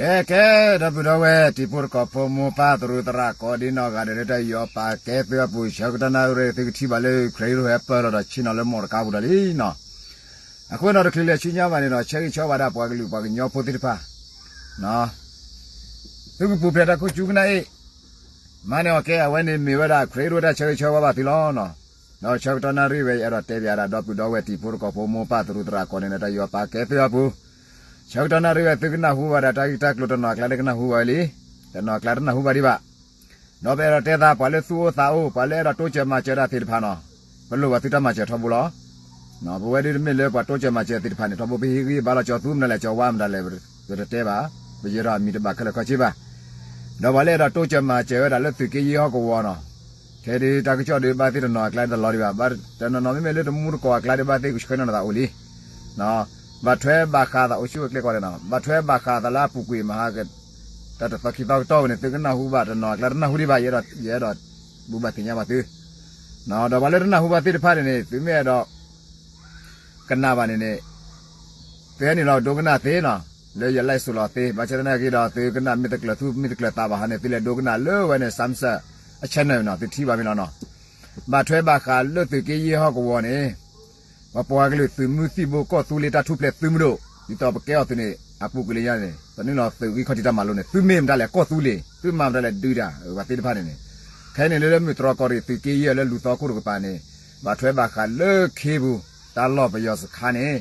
ကဲကဲ, ဒီပုၢ်ဒီဝဲၢ်တံၤဖိသကိးဖိ မိၢ်ပၢ်သရူးသရၣ် ကိးဒ်နီၢ်ဂၤဒဲးလၢတၢ်ယူးယီၣ်ပာ်ကဲသုအပူၤ ဆၢကတီၢ်နၣ်ရံၣ် သုကထံၣ်ဘၣ်လၢ ခရံာ်ရူၢ်ဟဲပၢၢ်ထီၣ်ဒီး ဆ့ၣ်နီၤလၢမိၢ်တကါပူၤဒီးလံနီၤ. အဃိဒီးတချုးလဲၤဆူညါဘၣ်န့ၣ်ဒီး ဆၢဂ့ၤဆၢဝါဒၣ်ပှၤကလုာ်ပှၤကညီဖိသ့ၣ်တဖၣ် သုကပူၤဖျဲးတၢ်ခိၣ်ကၠူကနၣ်အ့ၣ်, မၤန့ၢ်အီၤကဲ အဝဲန့ၣ်မ့ၢ်ဝဲဒၣ် ခရံာ်ရူၢ်တၢ်ဆၢဂ့ၤဆၢဝါဘၣ်သုလီၤနီၤ. ဒီးဆၢကတီၢ်နၣ်ရံၣ်ဝဲ ယအဲၣ်ဒိးတဲပၠးဒၣ် ဒီပုၢ်ဒီဝဲၢ်တံၤဖိသကိးဖိ မိၢ်ပၢ်သရူးသရၣ် ကိးဒ်န့ၣ် တၢ်ယူးယီၣ်ပာ်ကဲသုအပူၤ ဆၢကတီၢ်နၣ်ရံၣ်ဝဲ သုကနၢ်ဟူဘၣ်ဒၣ်တၢ်ဂ့ၢ်တၢ်ကျိၤတနီၤအကျါ တကနၢ်ဟူဘၣ်ဝဲလံ. တနီၤအကျါတနၢ်ဟူဘၣ်ဒံးဘၣ်. ဒီးပအဲၣ်ဒိးတဲသး ပှၤလၢသူၣ်အိၣ်သးအိၣ် ပှၤလၢအဲၣ်ဒိးတိစၢၤမၤစၢၤဒၣ်သ့ၣ်တဖၣ်နီၤ, ပလိၣ်ဘၣ်သုတၢ်မၤစၢၤထီဘိလီၤ. ပဝဲဒၣ်တမ့ၢ်လၢပှၤတိစၢၤမၤစၢၤသ့ၣ်တဖၣ်န့ၣ် ထီဘိပဟ့ၣ်ဂံၢ်ဘါလီၤ ကၠီၤသူမတၤလဲၣ် ကၠီၤဝါမတၤလဲၣ် ပတတဲဘၣ်, ပယဲၢ်ထီၣ်အမံၤတဘၣ်ခဲလၢာ်ခဲဆ့ဘၣ်. ဒီးပှၤလၢအဲၣ်ဒိးတိစၢၤမၤစၢၤဝဲဒၣ်လၢသုးက့ယဲၢ်ဟီၣ်ကဝီၤနီၤ, ခဲဒၣ်တၢ်ကစီၣ်ဒုးဘၣ်သ့ၣ်တနီၤအကျါတလီၤဒံးဘၣ်, တနီၤနီၤမ့မ့ၢ်လၢတမူတကိးအကျါဒုးဘၣ်သ့ၣ် ကဆှၢနီၤသးအိၣ်လံ ဘၣ်ထွဲဘၣ်ဃးသးအိၣ်ဆူၣ်အိၣ်ကျဲကိးဂၤဒဲးနီၤ, ဘၣ်ထွဲဘၣ်ဃးသးလၢအပူၤကွံာ်မဟါက တၢ်တသီခံသီကတီၢ်ဝဲန့ၣ် သုကနၢ်ဟူဘၣ်တနီၤအကျါတနၢ်ဟူဒံးဘၣ်, ယအဲၣ်ဒိး ယအဲၣ်ဒိး ဘူၣ်ဘၣ်သ့ၣ်ညါဘၣ်သု, ဒီးပှၤလၢတနၢ်ဟူဘၣ်သ့ၣ်တဖၣ်န့ၣ်န့ၣ် သုမ့ၢ်အဲၣ်ဒိး ကနၣ်ဘၣ်န့ၣ်န့ၣ် သုဟဲနုာ်လီၤဒိကနၣ်သ့နီၤ, လၢယလဲၤစိာ်လီၤသ့, ဘၣ်ဆၣ်သနာ်က့ဒီး သုကနၣ်မ့ၢ်တကျၢၤသူၣ်မ့ၢ်တကျၢၤသးဘၣ်ဟီန့ၣ် သုလဲၤဒိကနၣ်လၢဝဲန့ၣ် Samsung အ channel နီၤ, သုထံၣ်ဘၣ်မ့ၢ်လီၤနီၤ. ဘၣ်ထွဲဘၣ်ဃးလၢသုးက့ယဲၢ်ဟီၣ်ကဝီၤန့ၣ် ပပှၤကလုာ်သုးမုၢ်သံၣ်ဘိကီၢ်သူလ့ၤတၢ်ထူၣ်ဖျဲးသုးမုၢ်ဒိၣ် ဒ်သိးပကဲအီၤသုးန့ၣ် အပူၤကွံာ်လၢညါန့ၣ် ပနုာ်လီၤသုးဂံၢ်ခီၣ်ထံးတၢ်မၤလိန့ၣ် သုမ့ၢ်မတၤလဲၣ် ကီၢ်သူလ့ၤ သုမၤမတၤလဲၣ်ဒုးတၢ် ပှၤသ့ၣ်တဖၣ်န့ၣ်န့ၣ်, ခဲအံၤန့ၣ်လၢလၢမုၢ်တြီၢ်ကီၢ်ရ့ၣ်သုးက့ယဲၢ်လၢလူၤသီခိၣ်တကပၤန့ၣ် ဘၣ်ထွဲဘၣ်ဃးလၢခ့ပူၤ တၢ်လီၢ်ပယီၤစခါန့ၣ်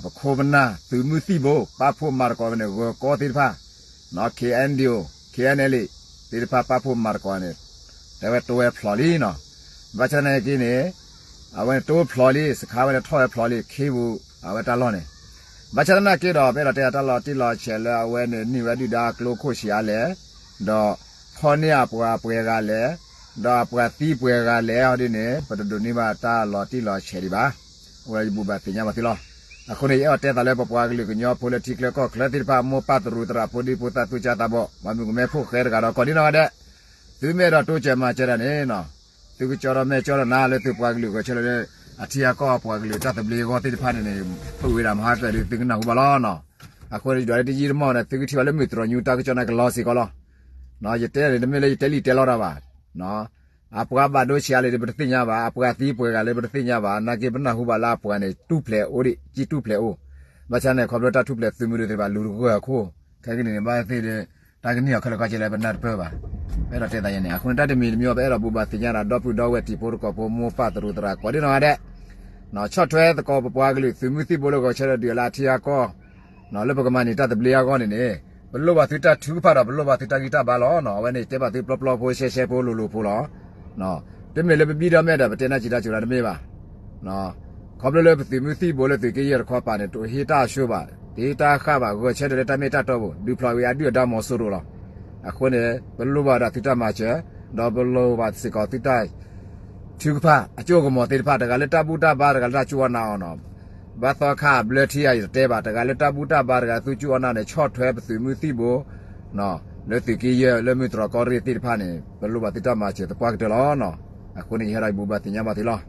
ပခိၣ်ပနၢ်သုးမုၢ်သံၣ်ဘိ ပာ်ဖှိၣ်မၤသကိးဝဲန့ၣ် ဂၢၤကီသ့ၣ်တဖၣ် KNDO KNLA သ့ၣ်တဖၣ်ပာ်ဖှိၣ်မၤသကိးန့ၣ် တဲဝဲတိဝဲဖျိးလံနီၤ. ဘၣ်ဆၣ်သနာ်က့န့ၣ် အဝဲန့ၣ်တိဖျိးလံ စခါဝဲန့ၣ်ထီၣ်ဝဲဖျိးလံ ခ့ပူၤ အဝဲတၢ်လီၢ်န့ၣ်. ဘၣ်ဆၣ်သနာ်က့ဒီး ပအဲၣ်ဒိးတဲတၢ်လီၤတံၢ်လီၤဆဲးလၢအဝဲန့ၣ်န့ၢ်ဝဲဒုၣ်ဒါအကျိခိၣ်ဆံးအါလဲၣ်, ဒီးဖီၣ်န့ၢ်အပှၤပှဲၤဂၤလဲၣ်, ဒီးအပှၤသံပှဲၤဂၤလဲၣ် ဟီဒ်န့ၣ် ပတဒိးန့ၢ်ဘၣ်တၢ်လီၤတံၢ်လီၤဆဲးဒံးဘၣ်. အဝဲယဘူၣ်ဘၣ်သ့ၣ်ညါဘၣ်သုလီၤ. အဃိန့ၣ် ယအဲၣ်ဒိးတဲသးလၢပပှၤကလုာ်ကညီဖိလၢထံချၢကီၢ်ချၢသ့ၣ်တဖၣ် မိၢ်ပၢ်သရူးသရၣ်ဖိဒံဖိသၣ်သူၣ်ကၢ်သးဘီၣ် ပှၤမုၣ်ကမဲဖိဃဲတဂၤဒီး ကိးဒံနီၢ်ဂၤဒဲး သုမ့ၢ်အဲၣ်ဒိးတိစၢၤမၤစၢၤတၢ်န့ၣ် သုကကၠီဒီးမဲာ်ကၠီဒီးနါလၢသုပှၤကလုာ်ဂဲၤဆၢထၢၣ်လၢ အထံအကီၢ်အပှၤကလုာ်တၢ်သဘျ့အဂီၢ်သ့ၣ်တဖၣ်န့ၣ်န့ၣ် ပဝဲဒၣ်မဟါကၢၣ်ဒီးသုကနၢ်ဟူဘၣ်လီၤနီၤ. အဃိန့ၣ်ဒီးတယံာ်တမီၢ်န့ၣ် သုကထံၣ်ဘၣ်လၢမုၢ်တြီၢ်ညူတၢ်ကစီၣ်န့ၣ်ကလီစ့ၢ်ကီးလီၤ. ယတဲန့ၣ် တမ့ၢ်လၢယတဲလံာ်တဲလီတၢ်ဘၣ် အပှၤဘၣ်ဒိဆံးအါလဲၣ်ဒီးပတသ့ၣ်ညါဘၣ်, အပှၤသံပှဲၤဂၤလၢပတသ့ၣ်ညါဘၣ်, နာ်က့ပနၢ်ဟူဘၣ်လၢအပှၤန့ၣ် တူၢ်ဖျဲးအိၣ်ဒံး ကံၢ်တူၢ်ဖျဲးအိၣ်. ဘၣ်ဆၣ်န့ၣ် ခီဖျိတၢ်ထူၣ်ဖျဲးသုးမုၢ်ဒိၣ်သ့ၣ်တဖၣ် လူၤတဂၢၢ်အခိၣ် ခဲကနံၣ်န့ၣ် ဘၣ်သ့ၣ်ဒီး တၢ်ကန့ၢ်အီၤခဲလၢာ်ခဲဆ့လၢပနၢ်တပၢၢ်ဘၣ်. ပအဲၣ်ဒိးတဲသးယဲန့ၣ် အဃိန့ၣ်တၢ်တမံၤတမံၤအံၤ ပအဲၣ်ဒိးဘူၣ်ဘၣ်သ့ၣ်ညါဒီး ဒီပုၢ်ဒီဝဲၢ်တံၤဖိသကိးဖိမိၢ်ပၢ်သရူးသရၣ်ကိးဒံနီၢ်ဂၤဒဲး ဆီၣ်ထွဲသကိးပပှၤကလုာ်သုးမုၢ်သံၣ်ဘိလၢဂဲၤဆၢထၢၣ်ဒုးလၢအထံအကီၢ် လၢပကမၤန့ၢ်တၢ်သဘျ့အဂီၢ်န့ၣ်န့ၣ် ပလိၣ်ဘၣ်သုတၢ်ထုကဖၣ်ဒီး ပလိၣ်ဘၣ်သုတၢ်ဂံၢ်တၢ်ဘါလီၤ. အဝဲန့ၣ်တဲဘၣ်သုပျီပျီဖိရှဲရှဲဖိလိၤလိၤဖိလီၤ. တမ့ၢ်လၢပဘံၣ်ဒီးမဲာ်ဒီး ပတဲနၢ်စံးတၢ်စူၤတၢ်တမ့ၢ်ဘၣ်. ခီဖျိလၢပသုးမုၢ်သံၣ်ဘိလၢသုးက့ယဲၢ်တခီပၤန့ၣ် တဟ့ၣ်တၢ်အဆှိဘၣ်, တဟ့ၣ်တၢ်ဃၣ်ဘၣ်, ဂဲၤဆၢထၢၣ်လၢတၢ်မ့ၢ်တၢ်တီပူၤ ဒုးဖျိးဝံၤအဒုၣ်အဒါမီၤစိရိၤလီၤ. အဃိန့ၣ် ပလိၣ်ဘၣ်ဒၣ်သုတၢ်မၤစၢၤ, ဒီးပလိၣ်ဘၣ်စ့ၢ်ကီးသုတၢ် ထုကဖၣ် အစိကမီၤသ့ၣ်တဖၣ် တဂၤလၢတၢ်ဘူၣ်တၢ်ဘါ တဂၤလၢတၢ်စူၢ်အီၣ်နာ်အီၤနီၤ. ဘၣ်သီခါဘျၢထံဂၤ ယတတဲဘၣ်, တဂၤလၢတၢ်ဘူၣ်တၢ်ဘါ တဂၤသူစူၢ်အီၣ်နာ်န့ၣ် ဆီၣ်ထွဲပသုးမုၢ်သံၣ်ဘိ လၢသုးက့ယဲၢ် လၢမုၢ်တြီၢ်ကီၢ်ရ့ၣ်သ့ၣ်တဖၣ်န့ၣ် ပလိၣ်ဘၣ်သုတၢ်မၤစၢၤသပှၢ်ကတၢၢ်လီၤ. အဃိန့ၣ် ယဟဲဒီးယဘူၣ်ဘၣ်သ့ၣ်ညါဘၣ်သုလီၤ.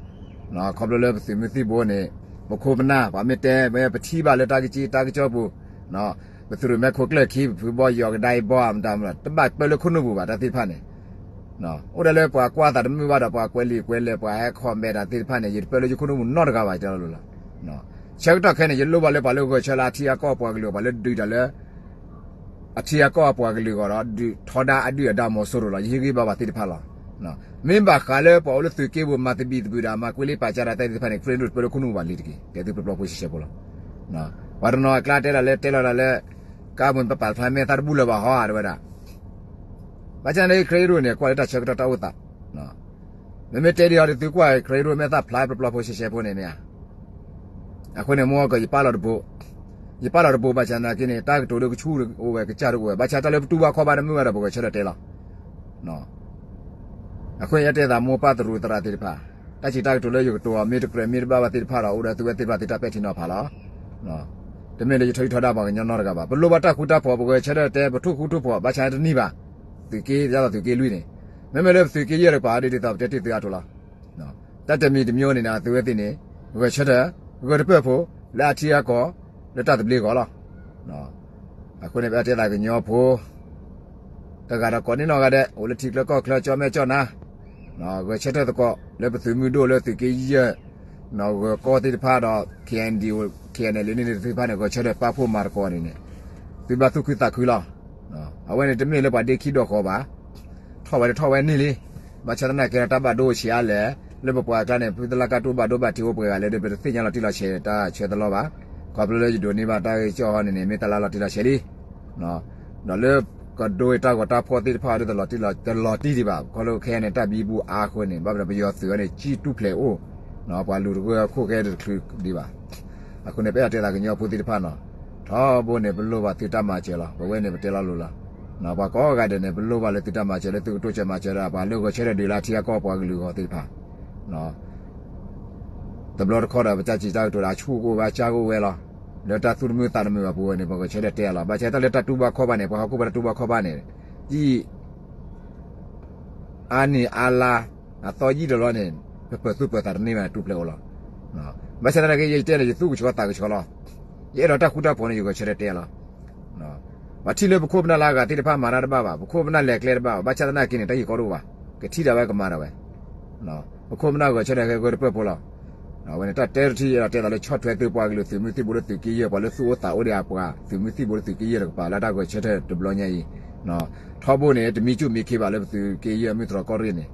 ခီဖျိလၢပသုးမုၢ်သံၣ်ဘိန့ၣ် ပခိၣ်ပနၢ် ပှၤမ့ၢ်တဲ မ့ၢ်ပထံၣ်ဘၣ်လၢတၢ်ကစ့တၢ်ကစီၣ်ပူၤ ပသုးရိၣ်မဲခိၣ်ကျၢၢ်ခံ ပဖုဘီယီၤကဒါအံၤဘီမတၤမတၤ တဘၣ်ပၢလၢခိၣ်နူာ်ပူၤဘၣ် တၢ်သ့ၣ်တဖၣ်န့ၣ် အိၣ်ဒၣ်လၢပှၤကွၢ်သးတမုာ်ဘၣ်ဒီး ပှၤကွဲးလံာ်ကွဲးလဲၢ် ပှၤဟဲ comment တၢ်သ့ၣ်တဖၣ်န့ၣ် ယတပၢလၢယခိၣ်နူာ်ပူၤနီတဂၤဘၣ် တဲလီၤလီၤ. ဆၢကတီၢ်ခဲအံၤန့ၣ် ယလိၣ်ဘၣ်လၢပှၤလၢဂဲၤဆၢလၢအထံအကီၢ်ပှၤကလုာ် ပှၤလၢဒုးတၢ်လၢ အထံအကီၢ်အပှၤကလုာ်အဂီၢ်ဒီး ဒုးထီဒါအဒုၣ်အဒါမီၤစိရိၤလီၤ. ယဟ့ၣ်ဂံၢ်ဘါဘၣ်သ့ၣ်တဖၣ်လီၤ. မ့ၢ်ဘၣ်ဃးလၢပှၤအိၣ်လၢသုးက့ပူၤ မၤသဘံၣ်သဘုၣ်ဒီး မၤကွ့လ့ပာ်ကၢ်တၢ်သ့ၣ်တဖၣ်န့ၣ် ခရံာ်ဒိၣ်တပၢလၢခိၣ်နူာ်ဘၣ်လံတက့ၢ်. ကဲသုပျီပျီဖိရှဲရှဲဖိလီၤ. ပှၤတနီၤအကျါတဲလီၤလၢ တဲလီၤတၢ်လၢ ကါမုၢ်ပပာ်ဖျါမဲာ်သၣ်တဘူၣ်လၢၤဘၣ်ဟီ တဲဝဲဒၣ် ဘၣ်ဆၣ်န့ၣ် ခရံာ်ဒိၣ်န့ၣ် ကွၢ်လၢတၢ်ဆၢကတီၢ်တၢ်အိၣ်သး မ့မ့ၢ်တဲဒ်အံၤဒီး သုကွၢ်ခရံာ်ဒိၣ်မဲာ်သၣ်ဖျါပျီပျီဖိရှဲရှဲဖိန့ၣ်မ့ၢ်ဧါ. အဃိန့ၣ် မ့ၢ်ကီး ယပာ်လီၤတဘိ, ယပာ်လီၤတဘိဘၣ်ဆၣ်နာ်က့န့ၣ် တၢ်ကတိၤလၢကဆူၣ်အိၣ်ဝဲကစၢ်တအိၣ်ဝဲ ဘၣ်ဆၣ်တၢ်လၢပတူၢ်ဘၣ်ခီၣ်ဘၣ်တမုာ်ဝဲဒီး ပဂဲၤဆၢထၢၣ်တဲလီၤ. အဃိန့ၣ် ယတဲသးမိၢ်ပၢ်သရူးသရၣ်သ့ၣ်တဖၣ်, တၢ်စံးတၢ်ကတိၤလၢယကတိၤအီၤ မ့ၢ်တကြၢးမ့ၢ်တဘၣ်ဘၣ်သ့ၣ်တဖၣ်ဒီး အိၣ်ဒီးသုဝဲသ့ၣ်တဖၣ်သုတၢ်ပဲာ်ထံနီၤဖးလီၤ. တမ့ၢ်လၢယထီၣ်ထီဒါပှၤကညီနီတဂၤဘၣ်. ပလိၣ်ဘၣ်တၢ်ဃူတၢ်ဖိး ပဂဲၤဆၢထၢၣ်တဲ ပထိၣ်ဃူထိၣ်ဖိး ဘၣ်ဆၣ်တနံၣ်ဘၣ်. သုးက့ ဒ်သိးသုးက့လွံၢ်န့ၣ်, မ့မ့ၢ်လၢပသုးက့ယဲၢ်တကပၤ ဒ်သိးပတဲတ့ၢ်သုအါထီၣ်လီၤ. တၢ်တမံၤတမံၤန့ၣ် သုဝဲသ့ၣ်န့ၣ် ဂဲၤဆၢထၢၣ် ဂၢၢ်တပၢၢ်ဖိ လၢအထံအကီၢ် လၢတၢ်သဘျ့အဂီၢ်လီၤ. အဃိန့ၣ် ပအဲၣ်တဲသးကညီဖိ တဂၤဒီးကိးဒံနီၢ်ဂၤဒဲး အိၣ်လၢထံချၢကီၢ်ချၢ ကၠီမဲာ်ကၠီနါ ဂဲၤဆၢထၢၣ်သကိးလၢပသုးမုၢ်ဒိၣ်လၢသုးက့ယဲၢ် ဂၢၤကီၢ်သ့ၣ်တဖၣ်ဒီး KNDO KNLA န့ၣ်သ့ၣ်တဖၣ်န့ၣ် ဂဲၤဆၢထၢၣ်ပာ်ဖှိၣ်မၤသကိးန့ၣ်န့ၣ် သုဘၣ်သူၣ်ခုသးခုလီၤ. အဝဲန့ၣ်တမ့ၢ်လၢပှၤဒ့ခံဒီးဃီဘၣ် ထီၣ်ဝဲတထီၣ်ဝဲန့ၣ်လံ. ဘၣ်ဆၣ်သနာ်က့ဒီး တၢ်ဘၣ်ဒိဆံးအါလဲၣ် လၢပပှၤကျါန့ၣ် ဖုသလါကၢ်တူၢ်ဘၣ်ဒိဘၣ်ထံးအိၣ်ပှဲၤဂၤလၢ ဒီးပတသ့ၣ်ညါလီၤတံၢ်လီၤဆဲးတၢ်ဆၢတလီၢ်ဘၣ်. ခီဖျိလၢယဒိးန့ၢ်ဘၣ်တၢ်ဂ့ၢ်ကီၢ်ဟီန့ၣ်န့ၣ် မ့ၢ်တၢ်လၢလီၤတံၢ်လီၤဆဲးလံ. ဒီးလၢကဒိတၢ်ဂီၤတၢ်ဖီၣ်သ့ၣ်တဖၣ်ဒီး တလီၤတံၢ်ဒံးဘၣ် ခီဖျိခဲအံၤန့ၣ် တၢ်ဘံဘူအါအဃိန့ၣ် ဘၣ်မနုၤပယီၤသုးအီၤန့ၣ် ကံၣ်တူၢ်ဖျဲးအိၣ် ပှၤလူၤတဂၢၢ်ခိၣ်ဃဲတချုးဒံးဘၣ်. အဃိန့ၣ် ပအဲၣ်ဒိးတဲသးကညီဖိသ့ၣ်တဖၣ်နီၤ ထီဘိန့ၣ် ပလိၣ်ဘၣ်သုတၢ်မၤစၢၤလီၤ. ပဝဲန့ၣ်ပတဲလီၤလိၤလီၤ. ပှၤကိးဂၤဒဲးန့ၣ် ပလိၣ်ဘၣ်လၢသုတၢ်မၤစၢၤ လၢသုကတိစၢၤမၤစၢၤဒီး ပှၤလၢဂဲၤဆၢထၢၣ်ဒုးလၢထံဂၤကီၢ်ပှၤကလုာ်ဂီၢ်သ့ၣ်တဖၣ် တဘျီတခီၣ်ဒီး ပတၢ်စံးတၢ်ကတိၤဒီး အဆူၣ်ကအိၣ်ဝဲ အကၢ်ကအိၣ်ဝဲလီၤ. လၢတၢ်သူၣ်တမုာ်သးတမုာ်ဘၣ်ပူၤဝဲန့ၣ် ပဂဲၤဆၢထၢၣ်တဲလီၤ. ဘၣ်ဆၣ်တၢ်လၢတၢ်တူၢ်ဘၣ်ခီၣ်ဘၣ်န့ၣ် ပှၤဟီၣ်ခိၣ်ဖိတၢ်တူၢ်ဘၣ်ခီၣ်ဘၣ်န့ၣ် ယံာ် အါနံၣ်အါလါ အသီယံာ်ဒီးလီၤန့ၣ် ပပၢၤသူၣ်ပၢၤသးတန့ၢ်ဘၣ်န့ၣ် တူၢ်ဖျဲးအိၣ်လီၤ. ဘၣ်ဆၣ်သနာ်က့ ယတဲဒီး ယသူၣ်ကဆှီသးကဆှီလီၤ. ယအဲၣ်ဒိးတၢ်ဃူတၢ်ဖိးန့ၣ် ယဂဲၤဆၢထၢၣ်တဲလီၤ. ပှၤထံၣ်လၢပခိၣ်ပနၢ်လၢအဂၤသ့ၣ်တဖၣ်မၤတၢ်တဘၣ်ဘၣ်, ပခိၣ်ပနၢ်လဲၤကျဲတဘၣ်ဘၣ်, ဘၣ်ဆၣ်သနာ်က့န့ၣ် တၢ်ဟ့ၣ်ကီဒိၣ်ဘၣ်, ကထံၣ်ဒၣ်ဝဲကမၤဒၣ်ဝဲ ပခိၣ်ပနၢ်ဂဲၤဆၢထၢၣ်ဟဲဂဲၤတပၢၢ်ဖိလီၤ. အဝဲန့ၣ် တၢ်တဲတထံၣ် ယအဲၣ်ဒိးတဲသးလၢဆီၣ်ထွဲသုပှၤကလုာ်သုးမုၢ်သံၣ်ဘိလၢသုးက့ယဲၢ် ပှၤလၢသူၣ်အိၣ်သးအိၣ်ဒံးအပှၤသုးမုၢ်သံၣ်ဘိလၢသုးက့ယဲၢ်တကပၤလၢတၢ်ဂဲၤဆၢထၢၣ်တဘျီညါအံၤ ထီဘိန့ၣ် တမံၤကၠူၣ်မံၤခ့ဘၣ်လၢပသုးက့ယဲၢ်မုၢ်တြီၢ်ကီၢ်ရ့ၣ်န့ၣ်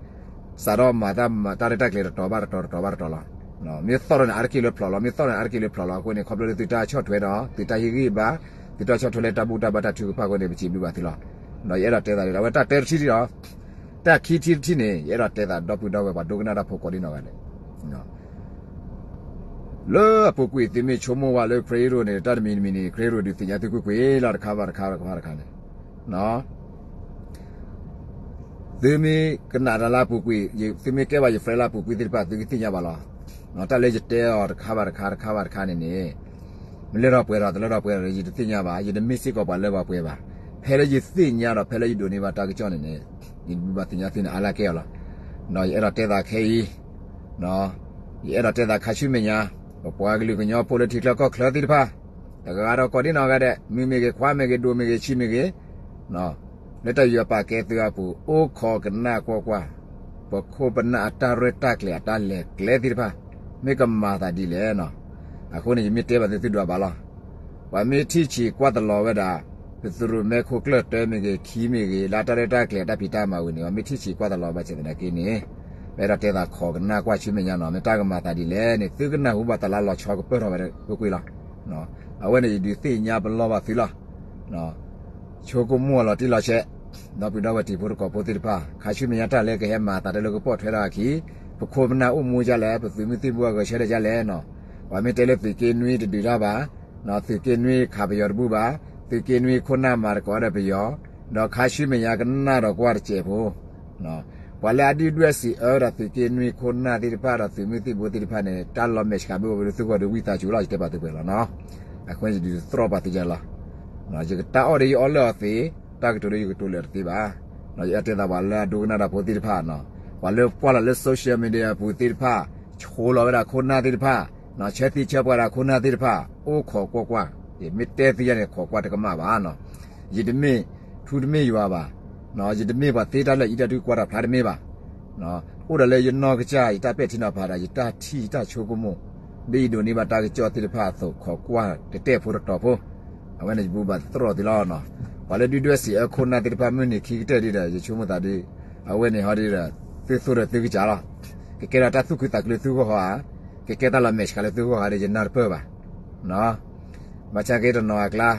စးထီၣ်မၤတၢ်မၤတၢ်ရဲၣ်တၢ်ကျဲၤတတီၤဘၣ်တတီၤတတီၤဘၣ်တတီၤလီၤ. မ့ၢ်သီၣ်ထီၣ်န့ၣ် အါတက့ၢ်လၢဖျိးလီၤ, မ့ၢ်သီၣ်ထီၣ်န့ၣ် အါတက့ၢ်လၢဖျိးလီၤ. အဃိန့ၣ် ခီဖျိလၢသုတၢ်ဆီၣ်ထွဲဒီး သုတၢ်ဟ့ၣ်ဂံၢ်ဘါ, သုတၢ်ဆီၣ်ထွဲလၢတၢ်ဘူၣ်တၢ်ဘါတၢ်ထုကဖၣ်အဃိန့ၣ် ပစံးဘျုးဘၣ်သုလီၤ. ဒီးယအဲၣ်ဒိးတဲသးဒ် အဝဲတၢ်တဲတထံၣ်ဒ်ဒီး တၢ်ခံထံၣ်တထံၣ်န့ၣ် ယအဲၣ်ဒိးတဲသးဒီပုၢ်ဒီဝဲၢ်ပှၤဒိကနၣ်တၢ်ဖိကိးဒံနီၢ်ဂၤဒဲး လၢအပူၤကွံာ်သုမ့ၢ်ဆိကမိၣ်ဝဲလၢ ခရံာ်ဟံးရိၣ်န့ၣ် တၢ်တမံၤတမံၤန့ၣ် ခရံာ်ဟံးရိၣ်ဒုးသ့ၣ်ညါသုကွ့ၢ်ကွ့ၢ်လီၤ တခါဘၣ်တခါတခါဘၣ်တခါန့ၣ် သုမ့ၢ်ကနၣ်တၢ်လၢအပူၤကွံာ်, သုမ့ၢ်ကဲဘၣ်ယ friend လၢအပူၤကွံာ်သ့ၣ်တဖၣ် သုကသ့ၣ်ညါဘၣ်လီၤ. တၢ်လၢယတဲအီၤတခါဘၣ်တခါ တခါဘၣ်တခါန့ၣ်န့ၣ် မ့ၢ်လၢထီၣ်ပှဲၤထီၣ် တလၢထီၣ်ပှဲၤထီၣ် ယတသ့ၣ်ညါဘၣ်, ယတမ့ၢ်စ့ၢ်ကီးပှၤလၢပှဲၤဘၣ်. ဖဲလၢယသ့ၣ်ညါဒီး ဖဲလၢယဒိးန့ၢ်ဘၣ်တၢ်ကစီၣ်န့ၣ်န့ၣ် ယဘၣ်သ့ၣ်ညါသုန့ၣ် အါလၢကဲအီၤလီၤ. ဒီးယအဲၣ်ဒိးတဲသးခဲအံၤ ယအဲၣ်ဒိးတဲသးခါဆူမဲာ်ညါ, ပပှၤကလုာ်ကညီဖိလၢထံချၢကီၢ်ချၢသ့ၣ်တဖၣ် တဂၤဒီးကိးဒံနီၢ်ဂၤဒဲး မုၢ်မ့ၢ်ဂ့ၤ ခွါမ့ၢ်ဂ့ၤ ဒိၣ်မ့ၢ်ဂ့ၤ ဆံးမ့ၢ်ဂ့ၤ လၢတၢ်ယူးယီၣ်ပာ်ကဲသုအပူၤ အိၣ်ခိးကနၣ်ကွၢ်ကွၢ်, ပခိၣ်ပနၢ်အတၢ်ရဲၣ်တၢ်ကျဲၤအတၢ်လဲၤကျဲသ့ၣ်တဖၣ် မ့ၢ်ကမၤသးဒ်လဲၣ်နီၤ. အဃိန့ၣ် ယမ့ၢ်တဲဘၣ်သု သုဒွးဘၣ်လီၤ. ပှၤမ့ၢ်ထံၣ်ဆံးကွၢ်တလီၤဝဲဒၣ် ပသုးရိၣ်မဲခိၣ်ကျၢၢ်တၢမ့ၢ်ဂ့ၤ ခံမ့ၢ်ဂ့ၤ လၢအတၢ်ရဲၣ်တၢ်ကျဲၤအတၢ်ဖံးတၢ်မၤဝံၤန့ၣ် ပှၤမ့ၢ်ထံၣ်ဆံးကွၢ်တလီၤဘၣ်ဆၣ်သနာ်က့န့ၣ် ပအဲၣ်ဒိးတဲသးခိးကနၣ်ကွၢ်ဆူမဲာ်ညါနီၤ မ့ၢ်တၢ်ကမၤသးဒ်လဲၣ်န့ၣ် သုကနၢ်ဟူဘၣ်တၢ်လၢလီၤဆီကပၢၢ်ထီၣ်ဝဲကွ့ၢ်ကွ့ၢ်လီၤ. အဝဲန့ၣ်ယဒုးသ့ၣ်ညါပလီၢ်ဘၣ်သုလီၤ. ဆိကမိၣ်လီၤတံၢ်လီၤဆဲး, ဒီပုၢ်ဒီဝဲၢ်တံၤဖိသကိးဖိသ့ၣ်တဖၣ် ခါဆူမဲာ်ညါတၢ်လၢကဟဲမၤအသးတၢ်လၢကပိာ်ထွဲထီၣ်အခံ, ပခိၣ်ပနၢ်အိၣ်မူဒ်လဲၣ်, ပသုးမုၢ်သံၣ်ဘိအဂဲၤဆၢထၢၣ်ဒ်လဲၣ်နီၤ. ပှၤမ့ၢ်တဲလၢသုးက့နွံတဒုးတၢ်ဘၣ်, သုးက့နွံခးပယီၤတဘူၣ်ဘၣ်, သုးက့နွံခိၣ်နၢ်မၤသကိးဒီးပယီၤ, ဒီးခါဆူမဲာ်ညါကနၣ်ဒီးကွၢ်တစဲးဖိ ပှၤလၢအဒုၣ်ဒွဲၣ်စံးအၢဒီးသုးက့နွံခိၣ်နၢ်သ့ၣ်တဖၣ်ဒီးသုးမုၢ်သံၣ်ဘိသ့ၣ်တဖၣ်န့ၣ် တၢ်လီၤမဲာ်ဆှးဘၣ်အိၣ်ဝဲလၢသုဂီၢ်ဒီးဝံသးစူၤလီၤ ယတဲပာ်သုပှဲၤလီၤနီၤ. အဃိန့ၣ်ယဒုးသြီၣ်ပာ်သုယၤလီၤ. ယကတၢ်အီၣ်ဒီးယအီၣ်လၢအီၤသ့, တၢ်ကတိၤဒီးယကတိၤလၢအီၤတသ့ဘၣ်. ယအဲၣ်ဒိးတဲသးပှၤလၢအဒိကနၣ်တၢ်ဖိသ့ၣ်တဖၣ်, ပှၤလၢကွၢ်လီၤလၢ social media အပူၤသ့ၣ်တဖၣ်, ဆိလီၤဝဲဒၣ်ခိၣ်နၢ်သ့ၣ်တဖၣ်, ဆၢသံဆၢပှၢ်ဒၣ်ခိၣ်နၢ်သ့ၣ်တဖၣ်, အိၣ်ခိးကွၢ်ကွၢ်, ယမ့ၢ်တဲသုယၤန့ၣ် ခိးကွၢ်တကမၣ်ဘၣ်နီၤ. ယတမ့ၢ်ထူတမ့ၢ်ယွၤဘၣ်, ယတမ့ၢ်ပှၤသ့တၢ်လၢအံၤတၢ်ဒုးကွၢ်တၢ်ဖျါတမ့ၢ်ဘၣ်. အိၣ်ဒီးလၢယနီၢ်ကစၢ် ယတၢ်ပဲာ်ထံနီၤဖးဒီး ယတၢ်ထံၣ်ယတၢ်ဆိကမိၣ်, ဒ်ယဒိးန့ၢ်ဘၣ်တၢ်ကစီၣ်သ့ၣ်တဖၣ်အသိး ခိးကွၢ်တတဲာ်ဖိတတီၤဖိ, အဝဲန့ၣ်ယဘၣ်သြီၣ်သုလီၤနီၤ. ပှၤလၢဒုၣ်ဒွဲၣ်စံးအၢခိၣ်နၢ်သ့ၣ်တဖၣ် မုၢ်နံၤခံကတၢၢ်ဒ်ဒီး ယဆိကမိၣ်သးဒ် အဝဲန့ၣ်ဟီဒ်ဒီး သုသူၣ်ဒီးသုကစၢ်လီၤ. ကကဲထီၣ်တၢ်သူၣ်ခုသးခုလၢသုဂီၢ်ဧါ, ကကဲတၢ်လီၤမဲာ်ဆှးလၢသုဂီၢ်ဧါဒီး ယနၢ်တပၢၢ်ဘၣ်. ဘၣ်ဆၣ်က့တနီၤအကျါ,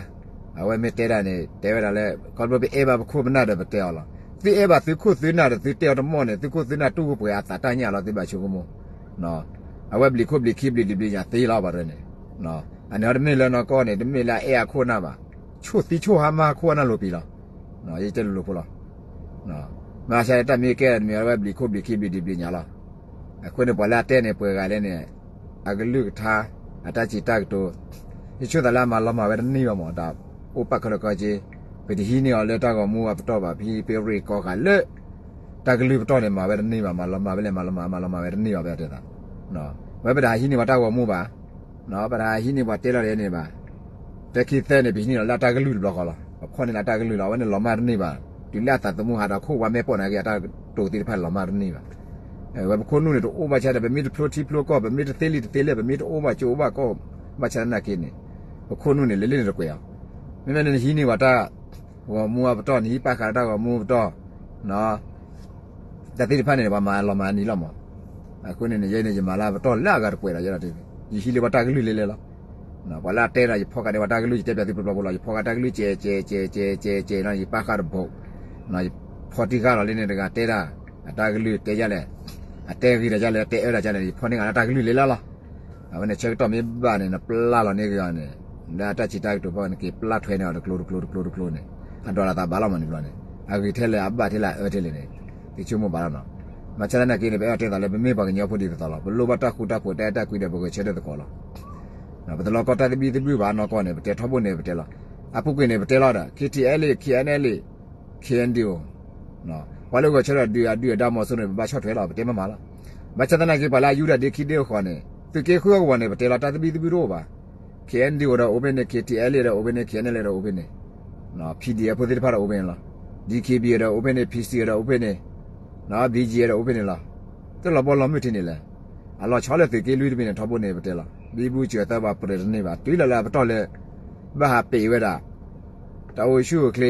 အဝဲမ့ၢ်တဲဒၣ်န့ၣ် တဲဝဲဒၣ်လၢ ခီဖျိပအဲၣ်ဘၣ်ပခိၣ်ပနၢ်ဒီးပတဲအီၤလီၤ. သုအဲၣ်ဘၣ်သုခိၣ်သုနၢ်ဒီး သုတဲအီၤတမီၢ်န့ၣ် သုခိၣ်သုနၢ်တူၢ်ကပှဲၤအသးတၢ်ညၣ်လီၤ သုဘၣ်ဆိကမိၣ်. အဝဲဘျံးခိၣ်ဘျံးခံဘျံးဒံးဘျံးညၣ်သ့လီၤ ပှၤတရၢန့ၣ်. အန့ၣ်ဟီတမ့ၢ်လၢနီၢ်ကီၢ်န့ၣ် တမ့ၢ်လၢအအဲၣ်အခိၣ်နၢ်ဘၣ်. ဆိၣ်သံဆိၣ်ဟါမါခိၣ်အနၢ်လိၤပံၤလီၤ. ယတဲလိၤလိၤဖိလီၤ. မ့ၢ်ဆါတၢ်မ့ၢ်ကဲတမံၤ အဝဲဘျံးခိၣ်ဘျံးခံဘျံးဒံးဘျံးညၣ်လီၤ. အဃိန့ၣ် ပှၤလၢအတဲန့ၣ် ပှဲၤဂၤလဲၣ်န့ၣ် အကလုၢ်ကထါ အတၢ်စံးတၢ်ကတိၤ ယဆိသးလၢအမၤလီၤမၢ်ဝဲတန့ၢ်ဘၣ်မး တၢ်အိၣ်ပာ်ခၢၣ်လၢကီက့, ပတဟံးန့ၢ်အီၤလၢတၢ်ဂီၤမူအပတီၢ်ဘၣ် ဖဲပရ့ၣ်ကီဃာ်လၢ တၢ်ကလုၢ်ပတီၢ်န့ၣ် မၤဝဲတန့ၢ်ဘၣ်, မၤလီၤမၢ်ဝဲလဲၣ် မၤလီၤမၢ် မၤလီၤမၢ်ဝဲတန့ၢ်ဘၣ် ပတဲသး. ဝဲပတဟးဟံးန့ၢ်ပှၤတၢ်ဂီၤမူဘၣ်, ပတဟးဟံးန့ၢ်ပှၤတဲလီၤဒ်န့ၣ်ဘၣ်. တၢ်ခံသၢန့ၣ် ပဟံးန့ၢ်လီၤလၢတၢ်ကလုၢ်တဘျီဃီလီၤ. ခီန့ၣ်လၢအတၢ်ကလုၢ်လီၤ. အဝဲန့ၣ်လီၤမၢ်တန့ၢ်ဘၣ်. တုၤလၢအသးသမူဟးဒီးခိၣ်ဝါမဲာ်ပိာ်န့ၣ်က့ၤ အတၢ်ကတိၤသ့ၣ်တဖၣ်န့ၣ်လီၤမၢ်တန့ၢ်ဘၣ်. ဝဲပခိၣ်နူာ်န့ၣ် တအိၣ်ဘၣ်ဆၣ်ဒီး ပမ့ၢ်တဖျိထံဖျိကီၢ် ပမ့ၢ်တသ့လံာ်တသ့လဲၢ် ပမ့ၢ်တအိၣ်ဘၣ်ကၠိအိၣ်ဘၣ်ကီၢ် ဘၣ်ဆၣ်သနာ်က့န့ၣ် ပခိၣ်နူာ်န့ၣ် လၢလၢန့ၣ်တကွဲးအီၤ. မ့မ့ၢ်နဟံးန့ၢ်ဝဲတၢ်ဂီၤမူအပတီၢ် နဟံးပာ်ဃာ်တၢ်ဂီၤမူပတီၢ် တၢ်သ့ၣ်တဖၣ်န့ၣ် ပှၤမၤလီၤမၤနံၤလီၤမး. အဃိန့ၣ်န့ၣ် ယဲန့ၣ် ယမၤလၢအပတီၢ်လၢအဂၤတကွဲးဒီး ယဲဒၣ် ယဟံးလၢပှၤတၢ်ကလုၢ်လဲၤလဲၤလီၤ. ပှၤလၢအတဲဒီး ယဖီၣ်ဃာ်န့ၢ်ပှၤတၢ်ကလုၢ် ယတဲပၠးသုပျီပျီဖိလီၤ. ယဖီၣ်ဃာ်တၢ်ကလုၢ်ကဲးကဲးကဲးကဲးကဲးကဲးနီၤ ယပာ်ဃာ်တဘိး ယဖီၣ်တံၢ်ဃာ်လီၤလၢန့ၣ်တဂၤတဲဒၣ် အတၢ်ကလုၢ်တဲယလဲၣ်, အတဲဂ့ၤဒီးယလဲၣ် တဲအၢဒီးယလဲၣ် ယဖီၣ်န့ၢ်ဂၤလၢတၢ်ကလုၢ်လဲၤလဲၤလီၤ. အဝဲန့ၣ်ဆၢကတီၢ်မ့ၢ်ဘၣ်န့ၣ် နပျၢ်လီၤန့ၢ်က့ၤအီၤန့ၣ် လၢအတၢ်စံးတၢ်ကတိၤဖီၣ်န့ၣ် က့ၤပျၢ်ထွဲန့ၢ်အီၤတကျိၤတကျိၤတကျိၤတကျိၤန့ၣ် အဒွးလီၤသးဘၣ်လီၤမးန့ၣ်ဘျီန့ၣ် အဂ့ၤထဲလဲၣ်အဘၣ်ထဲလဲၣ်အအၢထဲလဲၣ်န့ၣ် သုဆိကမိၣ်ဘၣ်လီၤနီၤ. ဘၣ်ဆၣ်သနာ်က့န့ၣ် ပအဲၣ်အီၤတဲသးလၢ ပမ့ၢ်ပှၤကညီဖိဒ်သိးသိးလီၤ. ပလိၣ်ဘၣ်တၢ်ဃူတၢ်ဖိး တၢ်အဲၣ်တၢ်ကွံဒီး ပဂဲၤဆၢထၢၣ်သကိးလီၤ. ပတလီၤကီတၢ်သဘံၣ်သဘုၣ်ဘၣ်နီၢ်ကီၢ်န့ၣ် ပတဲထီဘိန့ၣ် ပတဲလီၤ. အပူၤကွံာ်န့ၣ် ပတဲလီၤဒီး KTLA KNLA KNDO ပှၤလၢဂဲၤဆၢထၢၣ်ဒုးအဒုၣ်အဒါမီၤစိရိၤန့ၣ် ပဘၣ်ဆီၣ်ထွဲလီၤ ပတဲမ့ၢ်မးလီၤ. ဘၣ်ဆၣ်သနာ်က့ ပှၤလၢအယူဒၤဒ့ခံဒ့အဃိန့ၣ် သုးက့ဃုအဂီၢ်န့ၣ် ပတဲလီၤ တၢ်သဘံၣ်သဘုၣ်တအိၣ်ဘၣ်. KNDO ဒီးအိၣ်ဖဲန့ၣ် KTLA ဒီးအိၣ်ဖဲန့ၣ် KNLA ဒီးအိၣ်ဖဲန့ၣ် PDF ဖိသ့ၣ်တဖၣ်ဒီးအိၣ်ဖဲန့ၣ်လီၤ. DKBA ဒီးအိၣ်ဖဲန့ၣ် PC ဒီးအိၣ်ဖဲန့ၣ် BGF ဒီးအိၣ်ဖဲန့ၣ်လီၤ. တလီၤဘီလီၤမုၢ်ထံန့ၣ်လဲၣ်. အလီၤဆီလၢသုးက့လွံၢ်တဘ့ၣ်န့ၣ် ထီဘိန့ၣ်ပတဲလီၤ. ဘံဘူစၢၤသၢဘၣ်ပှဲၤတန့ၢ်ဘၣ် တုၤလီၤလၢအပတီၢ်လၢ ဘၣ်ဟးပ့ၤဝဲဒၣ် တၢ်အိၣ်ဆူၣ်အိၣ်ချ့ ကသံၣ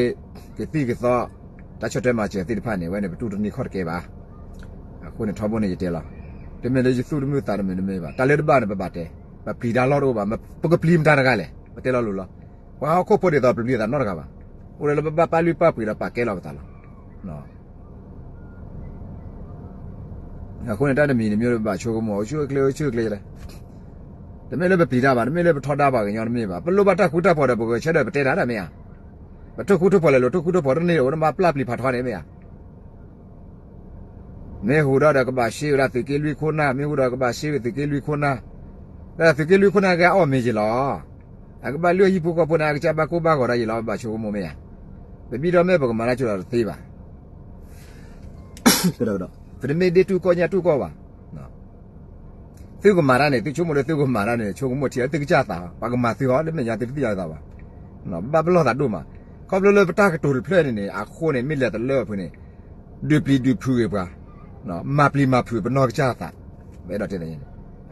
်ကသီ တၢ်ဆီၣ်ထွဲမၤစၢၤသ့ၣ်တဖၣ်န့ၣ် ဝဲန့ၣ် ပတူၢ်တန့ၢ်ခီၣ်တကဲဘၣ်. အဃိန့ၣ် ထီဘိန့ၣ်ယတဲလီၤ. တမ့ၢ်လၢယသူၣ်တမုာ်သးတမုာ်တမ့ၢ်ဘၣ် တၢ်လၢတဘၣ်န့ၣ် ပဘၣ်တဲ ပပျံၤတၢ်လီၢ်တအိၣ်ဘၣ် ပကပျံၤမတၤတဂၤလဲၣ် ပတဲလီၤလိၤလီၤ. ပှၤဟီၣ်ခိၣ်ဖိဒ်သိးပျံၤတၢ်နီတဂၤဘၣ်. အိၣ်ဒီးလၢပဘၣ်ပာ်လုၢ်ပာ်ပှ့ၤဒီးပာ်ကဲလီၤပသးလီၤ. အဃိန့ၣ် တၢ်တမံၤတမံၤလၢပဘၣ်ဆိကမိၣ် အိၣ်ဆူၣ်အိၣ်ချ့ အိၣ်ဆူၣ်အိၣ်ချ့လၢ တမ့ၢ်လၢပပျံၤတၢ်ဘၣ် တမ့ၢ်လၢပထီဒါပှၤကညီတမ့ၢ်ဘၣ် ပလိၣ်ဘၣ်တၢ်ဃူတၢ်ဖိးဒီးပဂဲၤဆၢထၢၣ်ပတဲတၢ်ဒၣ်မ့ၢ်ဧါ. ပထိၣ်ဃူထိၣ်ဖိးလဲၤလိာ် ထိၣ်ဃူထိၣ်ဖိးတန့ၢ်အိၣ်နဘၣ်ပျၢ်ပျံၤဖးထီန့ၣ်မ့ၢ်ဧါ. မ့ၢ်ဟူးဒီးကဘၣ်ရှဲဝဲဒၣ်သုးက့လွံၢ်ခိၣ်နၢ် မ့ၢ်ဟူးဒီးကဘၣ်ရှဲဝဲသုးက့လွံၢ်ခိၣ်နၢ် ဒီးသုးက့လွံၢ်ခိၣ်နၢ်ကဲအီၣ်မ့ၤက့ၤလီၤ. အကဘၣ်လုၢ်အဟံၣ်ဖိဃီဖိန့ၣ် အကစၢ်ဘၣ်ကိၢ်ဘၣ်ဂီၤဒီးယံၤလီၤ ပဘၣ်ဆိကမိၣ်မ့ၢ်ဧါ. ပဘံၣ်ဒီးမ့ၢ်ပကမၤတၢ်ကၠိဒီးတသ့ဘၣ်. ပတမ့ၢ်ဒ့တူၢ်ကီၢ်ညၣ်တူၢ်ကီၢ်ဘၣ်. သုကမၤတၢ်န့ၣ် သုဆိကမိၣ်လၢသုကမၤတၢ်န့ၣ် ဆိကမိၣ်ထံသုကစၢ်သး ပှၤကမၤသုဟီ လၢမဲာ်ညါသုတသ့ၣ်ညါသးဘၣ်. ဘၣ်ပလီၢ်သးဒိၣ်မး. ခီဖျိလၢပတၢ်ကတိၤတဖျၢၣ်န့ၣ်န့ၣ် အဃိန့ၣ် မ့ၢ်လဲၤတလၢအဖုန့ၣ် ဒုးပျံၤဒုးဖုးဂ့ၤပှၤ မၤပျံၤမၤဖုးပနီၢ်ကစၢ်သး ပအဲၣ်ဒိးတဲ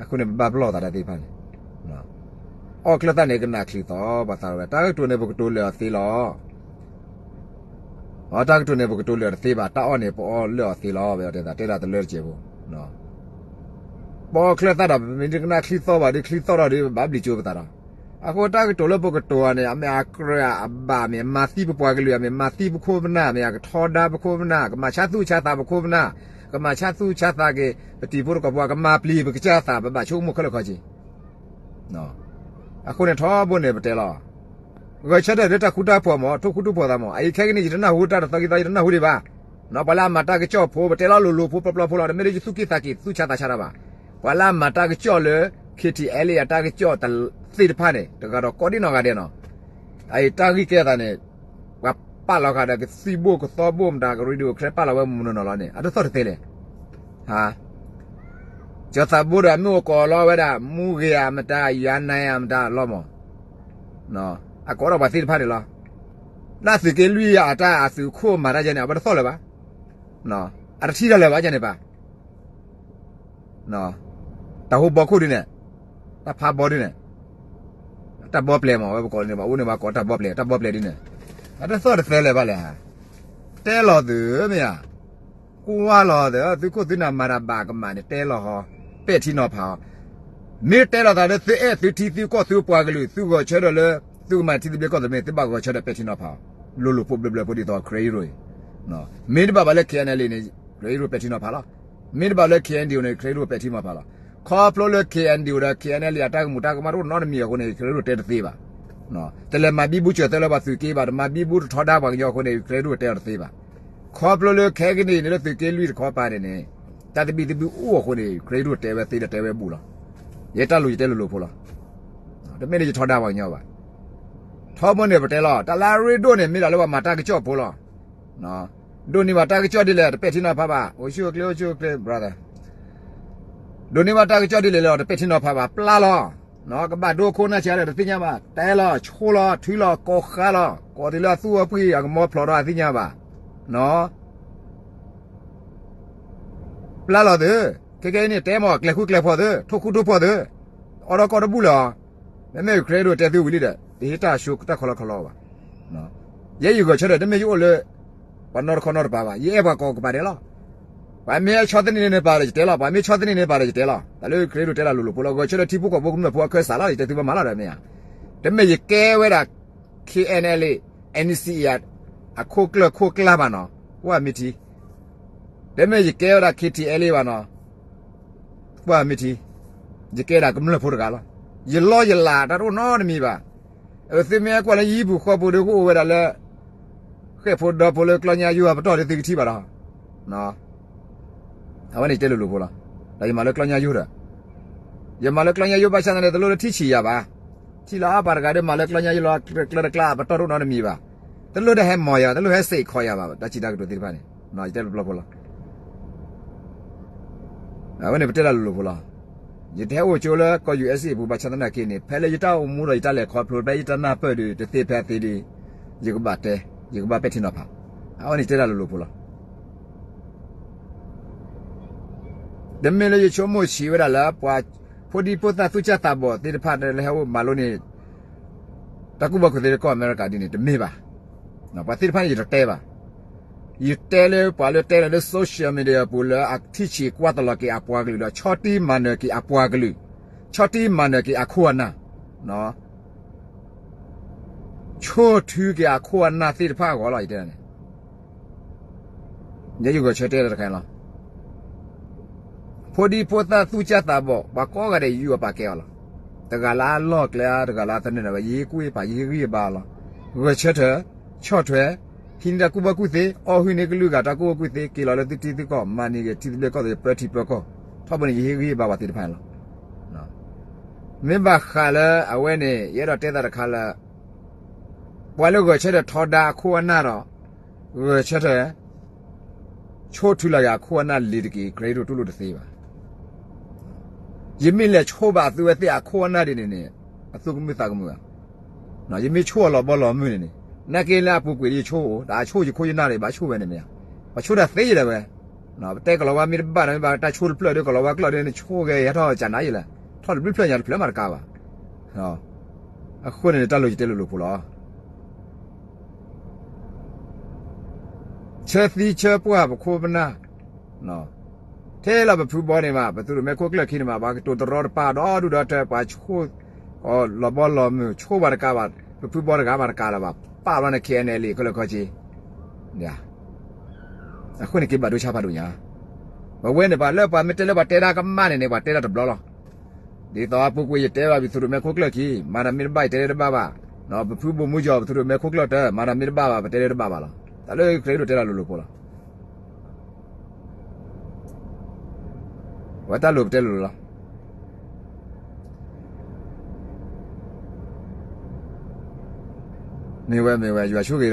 အဃိန့ၣ်ပဘၣ်ပလီၢ်သးတၢ်သ့ၣ်တဖၣ်န့ၣ် အီၣ်ချၢၣ်သၣ်န့ၣ် ကနၣ်ချံသီ ပှၤသးဝဲ တၢ်ကတိၤန့ၣ် ပကတိၤလၢာ်အီၤသ့လီၤ. အတၢ်ကတိၤန့ၣ် ပကတိၤလၢာ်တသ့ဘၣ် တၢ်အီၣ်န့ၣ် ပအီၣ်လၢာ်အီၤသ့လီၤ ပအဲၣ်ဒိးတဲသး တဲဒၣ်တလၢတစဲးဖိ ပအီၣ်ချၢၣ်သၣ်ဒီး ပမ့ၢ်တကနၣ်ချံသီဘၣ်ဒီး ချံသီထီၣ်ဒီး ပဘၣ်ဘျံးကၠိပသးဒီး အဃိတၢ်ကတိၤလၢပကတိၤအီၤန့ၣ် အမ့ၢ်အကြၢးအဘၣ် မ့ၢ်မၤသံပပှၤကလုာ် အမ့ၢ်မၤသံပခိၣ်ပနၢ် မ့ၢ်အကထီဒါပခိၣ်ပနၢ် ကမၤဆါသူၣ်ဆါသးပခိၣ်ပနၢ် ကမၤဆါသူၣ်ဆါသးက့ၤ ပတံၤဖိတကီၢ်ဖိ ကမၤပျံၤပကစၢ်သး ပဘၣ်ဆိကမိၣ်ခဲလၢာ်ခဲဆ့ အဃိန့ၣ်ထီဘိန့ၣ်ပတဲလီၤ ဂဲၤဆၢထၢၣ်လၢတၢ်ဃူတၢ်ဖိးမး ထိၣ်ဃူထိၣ်ဖိးသးမး အအံၤခဲကနံၣ်အံၤ ယတနၢ်ဟူတၢ်တသီခံသီ ယတနၢ်ဟူဒံးဘၣ်. ပှၤလၢအမၤတၢ်ကစီၣ်ဖိ ပတဲလီၤလိၤလိၤဖိပျီပျီဖိလီၤ တမ့ၢ်လၢယသူၣ်က့ၣ်သးက့ၣ်သူၣ်ဆါသးဆါတၢ်ဘၣ်. ပှၤလၢအမၤတၢ်ကစီၣ်လၢ KTLA အတၢ်ကစီၣ်သ့ၣ်တဖၣ်န့ၣ် တဂၤဒီးကိးဒံနီၢ်ဂၤဒဲးနီၤ အအံၤတၢ်ဂ့ၢ်ကဲသးန့ၣ် ပှၤပာ်လီၤဃာ်ဒီးကသံၣ်ဘိၣ်ကသီဘိၣ်မတၤ ကရံဒိၣ်ချဲပာ်လီၤဝဲမုၢ်နီၢ်နီၢ်လီၤန့ၣ် အတသီၣ်တသဲလဲၣ်. ကၠီၤသးဘိဒီးမ့ၢ်အိၣ်ကိးလီၤဝဲဒၣ် မူဂ့ၤဧါမတၤ ယွၤနၤဧါမတၤလီၤမး အကိးထီၣ်ပှၤသ့ၣ်တဖၣ်န့ၣ်လီၤ. လၢသုးက့လွံၢ်အတၢ်အသုးခိၣ်မၤတၢ်ယဲန့ၣ် အဝဲတသီၣ်လၢၤဘၣ်. အတထံၣ်တၢ်လၢၤဘၣ်ယဲန့ၣ်ပၢ် တၢ်ဟိဘီခိၣ်ဒ်န့ၣ် တၢ်ဖးဘီဒ်န့ၣ် တၢ်ဘီပျဲမး ဝဲပကိးန့ၣ် ပှၤအိၣ်န့ၣ်ပှၤကိးတၢ်ဘီပျဲ တၢ်ဘီပျဲဒ်န့ၣ် အတသီၣ်တသဲလဲၣ်ဘၣ်လဲၣ်. တဲလီၤသုးမ့ၢ်ဧါ. ကွၢ်လီၤသုး သုးခိၣ်သုးနၢ်မၤတၢ်ဘၣ်ကမၣ်န့ၣ် တဲလီၤဟီ ပဲာ်ထံနီၤဖးဟီ မ့ၢ်တဲလီၤသးလၢသုအဲၣ်သုထံသုကီၢ်သုပှၤကလုာ် သုဂဲၤဆၢထၢၣ်လၢ သုကမၤထံသဘျ့ကီၢ်သဘျ့ သုဘၣ်ဂဲၤဆၢထၢၣ်ပဲာ်ထံနီၤဖးအီၤ လိၤလိၤဖိဘျၢဘျၢဖိဒ်သိး ခရံာ်အံၤရိၤအံၤ မ့ၢ်တဘၣ်ဘၣ်လၢ ခ့ၣ်အဲၣ်အဲၣ်လ်အ့ၣ် န့ၣ် ခရံာ်အံၤရိၤ ပဲာ်ထံနီၤဖးလီၤ. မ့ၢ်တဘၣ်လၢ ခ့ၣ်အဲၣ်အၣ်လ်အ့ၣ် န့ၣ် ခရံာ်အံၤရိၤ ပဲာ်ထံနီၤဖးလီၤ. ခီဖျိလၢ ခ့ၣ်အဲၣ်အၣ်လ်အ့ၣ် ဒီး ခ့ၣ်အဲၣ်အၣ်လ်အ့ၣ် အတၢ်ကမူးတၢ်ကမၣ်တအိၣ်နီတမံၤအဃိန့ၣ် ခရံာ်အံၤရိၤတဲတသ့ဘၣ်. တလဲၤမၤဘံဘူစၢၤသၢလၢပှၤသုးက့ဘၣ်, တမၤဘံဘူတထီဒါပှၤကညီအဃိန့ၣ် ခရံာ်အံၤရိၤတဲအီၤတသ့ဘၣ်. ခီဖျိလၢခဲကနံၣ်အံၤန့ၣ်လၢသုးက့လွံၢ်တခီပၤန့ၣ်န့ၣ် တၢ်သဘံၣ်သဘုၣ်အိၣ်အဃိန့ၣ် ခရံာ်အံၤရိၤတဲဝဲသ့ဒီးတဲဝဲဘူးလီၤ. ယတၢ်လိၤယတဲလိၤလိၤဖိလီၤ. တမ့ၢ်လၢယထီဒါပှၤကညီဘၣ်. ထီဘိန့ၣ်ပတဲလီၤ တၢ်လၢအရ့ဒိၣ်န့ၣ် မ့ၢ်ဒၣ်လၢပှၤမၤတၢ်ကစီၣ်ဖိလီၤ. ဒိးန့ၢ်ဘၣ်တၢ်ကစီၣ်ဒ်လဲၣ် တပဲာ်ထံနီၤဖးဘၣ်, အိၣ်ဆူၣ်အိၣ်ချ့ အိၣ်ဆူၣ်အိၣ်ချ့ brother. ဒိးန့ၢ်ဘၣ်တၢ်ကစီၣ်ဒ်လဲၣ်လီၤ တပဲာ်ထံနီၤဖးဘၣ် ပျၢ်လီၤ. ကဘၣ်ဒိခိၣ်နၢ်ဆံးဒီးတသ့ၣ်ညါဘၣ်, တဲလီၤ ဆိလီၤ ထုလီၤ ကိးဃါလီၤ ကိးတုၤလၢအသူၣ်အီၣ်ပှံၢ်အကမီဖျိးဒီးအသ့ၣ်ညါဘၣ်, ပျၢ်လီၤသု, ခဲကနံၣ်အံၤန့ၣ် တဲမ့ၢ်ကျဲၤဃူကျဲၤဖိးသု, ထိၣ်ဃူထိၣ်ဖိးသု, အီၣ်ဒီးကီၢ်တဘူၣ်လၢၤအီၤ, မ့မ့ၢ် Ukraine ဒိၣ်တဲသုဝံၤလံဒီး တဟ့ၣ်တၢ်ဆိတၢ်ခီလီခီလီဘၣ်. ယဲယဂဲၤဆၢထၢၣ် တမ့ၢ်ယအိၣ်လၢ ပှၤနီတခီနီတပၤဘၣ်, ယအဲၣ်ပှၤကိးကပၤဒဲးလီၤ. ပှၤမ့ၢ်ဆီၣ်သနံးန့ၢ်ပှၤဒီးယတဲလီၤ, ပှၤမ့ၢ်ဆီၣ်သနံးန့ၢ်ပှၤဒီးယတဲလီၤ. တၢ်လၢ Ukraine ဒိၣ်တဲတၢ်လိၤလိၤဖိလီၤ, ဂဲၤဆၢထၢၣ်ထံဖိကီၢ်ဖိကမျၢၢ်ဖိအခၢၣ်စးလီၤ, ယတဲသုဘၣ်မၤလီၤဒီးမ့ၢ်ဧါ, တမ့ၢ်ယကဲဝဲဒၣ် K N L A, N C A အခိၣ်ကျၢၢ်ခိၣ်ကျါဘၣ်နီၤ, ကွၢ်မ့ၢ်ထံ, တမ့ၢ်ယကဲဝဲဒၣ် K T L A ဘၣ်နီၤ, ကွၢ်မ့ၢ်ထံ, ယကဲဒၣ်ကမျၢၢ်ဖိတဂၤလီၤ. ယလီယလးတၢ်တအိၣ်နီတမံၤဘၣ်. သုမ့ၢ်ကွၢ်လၢယဟံၣ်ပူၤဃီပူၤဒီးကအိၣ်ဝဲဒၣ်လၢ ဃဲၣ်ဖိဒီဖိလၢကျီညါယိ အပတီၢ်ဒီးသုကထံၣ်ဘၣ်ဒီး အဝဲန့ၣ်ယတဲလိၤလိၤဖိလီၤ. ဒီးယမၤလၢကျီညါယိဒီး, ယမၤလၢကျီညါယိဘၣ်ဆၣ်သနာ်ဒီး တလိၣ်လၢထံၣ်ဆံးယၤဘၣ်. ထံၣ်လၢအါပၤတဂၤဒီး မၤလၢကျီညါယိလီၤ, ကျၢၤတကျါအပတီၢ်တအိၣ်နီတမံၤဘၣ်. တလိၣ်တဟဲမီၤယၤ, တလိၣ်ဟဲစ့းခီယၤဘၣ်, တၢ်စံးတၢ်ကတိၤသ့ၣ်တဖၣ်န့ၣ် ယတဲပျီပျီဖိလီၤ. အဝဲန့ၣ်ပတဲတၢ်လိၤလိၤဖိလီၤ. ယတဟဲအိၣ်ကၠိလၢကီၢ် U S A အပူၤဘၣ်ဆၣ်သနာ်က့န့ၣ် ဖဲလၢယတၢ်အိၣ်မူဒီးယတၢ်လဲၤခီဖျိ ဖဲယတၢ်နၢ်ပၢၢ်ဒီး တသ့ဖဲအသ့ဒီး ယကဘၣ်တဲ, ယကဘၣ်ပဲာ်ထံနီၤဖး, အဝဲန့ၣ်ယတဲတၢ်လိၤလိၤဖိလီၤ. တမ့ၢ်လၢယဆိကမိၣ်ဆံးဝဲဒၣ်လၢ ပှၤဖိဒံဖိသၣ်သူၣ်စၢ်သးဘီၣ်သ့ၣ်တဖၣ်လၢဟဲအိၣ်မၤလိန့ၢ် တၢ်ကူၣ်ဘၣ်ကူၣ်သ့လၢကီၢ်အမဲရကၤဒ်န့ၣ် တမ့ၢ်ဘၣ်. ပှၤသ့ၣ်တဖၣ်န့ၣ်ယတတဲဘၣ်. ယတဲလၢပှၤလၢတဲလီၤလၢ social media အပူၤလၢအထံၣ်ဆံးကွၢ်တလီၤက့ၤအပှၤကလုာ်ဒီး ဆီၣ်တံၢ်မၤနၢၤက့ၤအပှၤကလုာ်, ဆီၣ်တံၢ်မၤနၢၤက့ၤအခိၣ်အနၢ်, ဆိၣ်ထုက့ၤအခိၣ်အနၢ်သ့ၣ်တဖၣ်အဂီၢ်လီၤ ယတဲန့ၣ်. ယဲယဂဲၤဆၢထၢၣ်တခါလီၤ. ဖိဒံဖိသၣ်သူၣ်စၢ်သးဘီၣ် ပှၤကိးဂၤဒဲး ယူးယီၣ်ပာ်ကဲအီၤလီၤ. တဂၤလၢအလီၢ်ကျဲ တဂၤလၢအသနၢၣ်ဝဲ ယဟ့ၣ်ကူၣ်ဟ့ၣ်ပာ် ယဟ့ၣ်ဂံၢ်ဟ့ၣ်ဘါအီၤလီၤ. ဂဲၤဆၢထၢၣ်, ဆီၣ်ထွဲ, ဟံးန့ၢ်တၢ်ကူၣ်ဘၣ်ကူၣ်သ့, အီၣ်ဟုၣ်န့ၢ်ကလုာ်ဂၤတၢ်ကူၣ်ဘၣ်ကူၣ်သ့, က့ၤလီၤလၢသုထံသုကီၢ် မၤန့ၢ်က့ၤထံသဘျ့ကီၢ်သဘျ့ ပၢထံပၢကီၢ်, ထီဘိန့ၣ် ယဟ့ၣ်ဂံၢ်ဟ့ၣ်ဘါပှၤသ့ၣ်တဖၣ်န့ၣ်လီၤ. မ့ၢ်ဘၣ်ဃးလၢအဝဲန့ၣ် ယအဲၣ်ဒိးတဲသးတခါလၢ ပှၤလၢဂဲၤဆၢထၢၣ်ထီဒါအခိၣ်အနၢ်ဒီး ဂဲၤဆၢထၢၣ် ဆိၣ်ထုလီၤက့ၤအခိၣ်အနၢ်လံၤတက့ၢ် ကြၢးဒိၣ်တူၢ်လိာ်တသ့ဘၣ်. ယမ့ၢ်လဲၤဆိၣ်ဘၣ်အသုဝဲသ့ၣ်အခိၣ်အနၢ်ဒ်န့ၣ်န့ၣ် အသူၣ်ကမုာ်သးကမုာ်ဧါ. ယမ့ၢ်ဆိၣ်အီၤလီၤဘီလီၤမုၢ်န့ၣ်န့ၣ် နာ်က့လၢအပူၤကွံာ်ဒီးယဆိၣ်အိၣ် တၢ်အဆိၣ်ယခိၣ်ယနၢ်ဒီး ဘၣ်ဆိၣ်ဝဲန့ၣ်မ့ၢ်ဧါ. ပှၤဆိၣ်တၢ်သ့ယဲၢ်ဒၣ်ဝဲ ပတဲကလီၤဝါမ့ၢ်တဘၣ်ဒီး မ့ၢ်ဘၣ်တၢ်ဆိၣ်တဖျၢၣ်ဒီး ကလီၤဝါကျၢၢ်ဒီး နဆိၣ်ဂဲၤဟဲထီၣ်ကနၤယဲၢ်လဲၣ်, ထီၣ်တဘျုးဖျၢၣ်ညါတဖျၢၣ်မးတကးဘၣ်. အဃိန့ၣ်န့ၣ် တၢ်လိၤယတဲလိၤလိၤဖိလီၤ. ဆၢသံဆၢပှၢ်ပခိၣ်ပနၢ်, ထဲလီၤပဖုဘီန့ၣ်မး ပသုးရိၣ်မဲခိၣ်ကျၢၢ်ခံန့ၣ်မး ပှၤကတိၤတရီတပါဒီဒူၣ်ဒီထၢ ပှၤဆိၣ်အီၤလီၤဘီလီၤမုၢ် ဆိၣ်ဘၣ်တကးဘၣ် ပဖုဘီတဂၤဘၣ်တကးလၢၤဘၣ် ပာ်ဘျီန့ၣ် K N L A ခဲလၢာ်ခဲဆ့ အဃိန့ၣ်က့ၤဘၣ်ဒိဆါဖးဒိၣ်ညါ, ပဝဲန့ၣ်ပှၤလၢပှၤမ့ၢ်တဲလၢပှၤတဲတၢ်ကမၣ်န့ၣ်န့ၣ် ပှၤတဲတၢ်တဘျီလီၤ. ဒ်သိးအပူၤကွံာ်ယတဲဘၣ်ပသုးရိၣ်မဲခိၣ်ကျၢၢ်ခံ မၤတၢ်မ့ၢ်တဘၣ်ယတဲတၢ်တဘၣ်ဘၣ်, ပဖုဘိၣ်မူယီၤ ပသုးရိၣ်မဲခိၣ်ကျၢၢ်တၢ် မၤတၢ်မ့ၢ်တဘၣ်ဘၣ် ပတဲတၢ်တဘၣ်ဘၣ်လီၤ. တၢ်လၢကြၢးဒိၣ်တဲတၢ်လိၤလိၤဖိလီၤ. ဝဲတၢ်လိၤပတဲလိၤလိၤလီၤ. မ့ၢ်ဝဲမ့ၢ်ဝဲ ယွၤဆိၣ်ဂ့ၤဒီး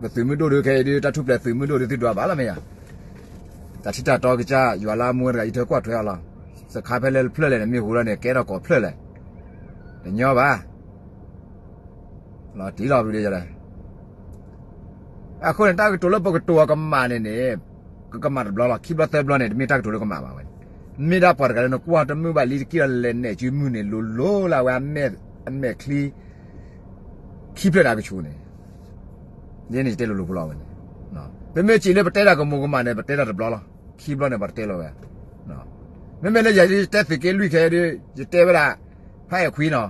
ပသုးမုၢ်ဒိၣ်ဒုးခဲအံၤဒုး တၢ်ထူၣ်ဖျဲးသုးမုၢ်ဒိၣ်ဒုးသုဒွးဘၣ်လီၤမ့ၢ်ဧါ. တၢ်ထံၣ်တၢ်တီကစၢ် ယွၤလၢအမူဝဲတဂၤ ယထၢကွၢ်ထွဲအီၤလီၤ. စခါဖဲလဲၣ်တဖျၢၣ်လဲၣ်န့ၣ် မ့ၢ်ဟူလီၤန့ၣ် ကဲထီၣ်ကိးဖျၢၣ်လဲၣ်. တညီဘၣ်. လီၤတံၢ်လီၤပဒုးယလဲၣ်. အဃိန့ၣ် တၢ်ကတိၤလၢပကတိၤအီၤကမၣ်န့ၣ်န့ၣ် ကကမၣ်တဘျီလီၤ. ခံဘျီသၢဘျီန့ၣ် တမ့ၢ်တၢ်ကတိၤလၢကမၣ်ဘၣ်ဝဲန့ၣ်. မ့ၢ်ဒၣ်ပှၤတဂၤလၢနကွၢ်တမုာ်ဘၣ်လံတက့ၢ်ဒီးလဲၤနဲၣ်စုမုၢ်န့ၣ် လိၤလိၤလၢအဝဲအမဲာ်ချံ ခံဖျၢၣ်ဒီးကဆူၣ်န့ၣ် ယဲန့ၣ်ယတဲလိၤလိၤဖိလီၤဝဲန့ၣ်. ပမ့ၢ်စံးလၢပတဲတၢ်ကမူၤကမၣ်န့ၣ် ပတဲတၢ်တဘျီလီၤ. ခံဘျီန့ၣ်ပှၤတတဲလီၤဝဲ. မ့မ့ၢ်လၢယတဲသုးက့လွံၢ်ခဲအံၤဒီး ယတဲဝဲဒၣ် ဖးအဲၣ်ခွံနီၤ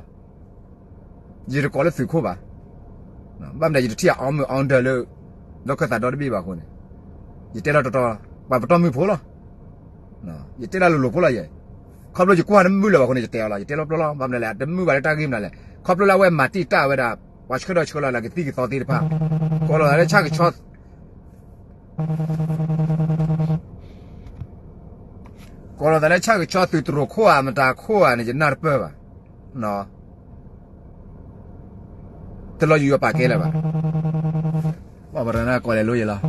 ယတကိးလၢသုးခိၣ်ဘၣ်. ဘၣ်မနုၤယတထံၣ်အအီမုၢ်အီဒၢးလၢ ဒီခၢၣ်သးဒီတဘ့ၣ်ဘၣ်အဃိန့ၣ် ယတဲလီၤတီတီ ပှၤပတီၢ်မုၢ်ဖိလီၤ. ယတဲတၢ်လိၤလိၤဖိလီၤယဲ. ခီဖျိယကွၢ်တမုာ်လၢၤဘၣ်အဃိန့ၣ် ယတဲအီၤလီၤ. ယတဲလီၤပျီလီၤ. ဘၣ်မနုၤလဲၣ် တမုာ်ဘၣ်လၢတၢ်ဂ့ၢ်မနုၤလဲၣ်. ခီဖျိလၢအဝဲမၤတံာ်တာ်ဝဲဒၣ် ပှၤဆှၢဒီးဆှၢလီၤလၢကသံၣ်ကသီသ့ၣ်တဖၣ် ကိးလီၤသးလၢဆၣ်ကဆီ ကိးလီၤသးလၢဆၣ်ကဆီသုးတရိးခိၣ်ဧါ မတၤခိၣ်ဧါန့ၣ် ယနၢ်တပၢၢ်ဘၣ်. တလီၤယူၤယွၤပာ်ကဲလၢၤဘၣ်. ဘၣ်ပရၤနၢ်ကိးလဲၤလိယဲလီၤ.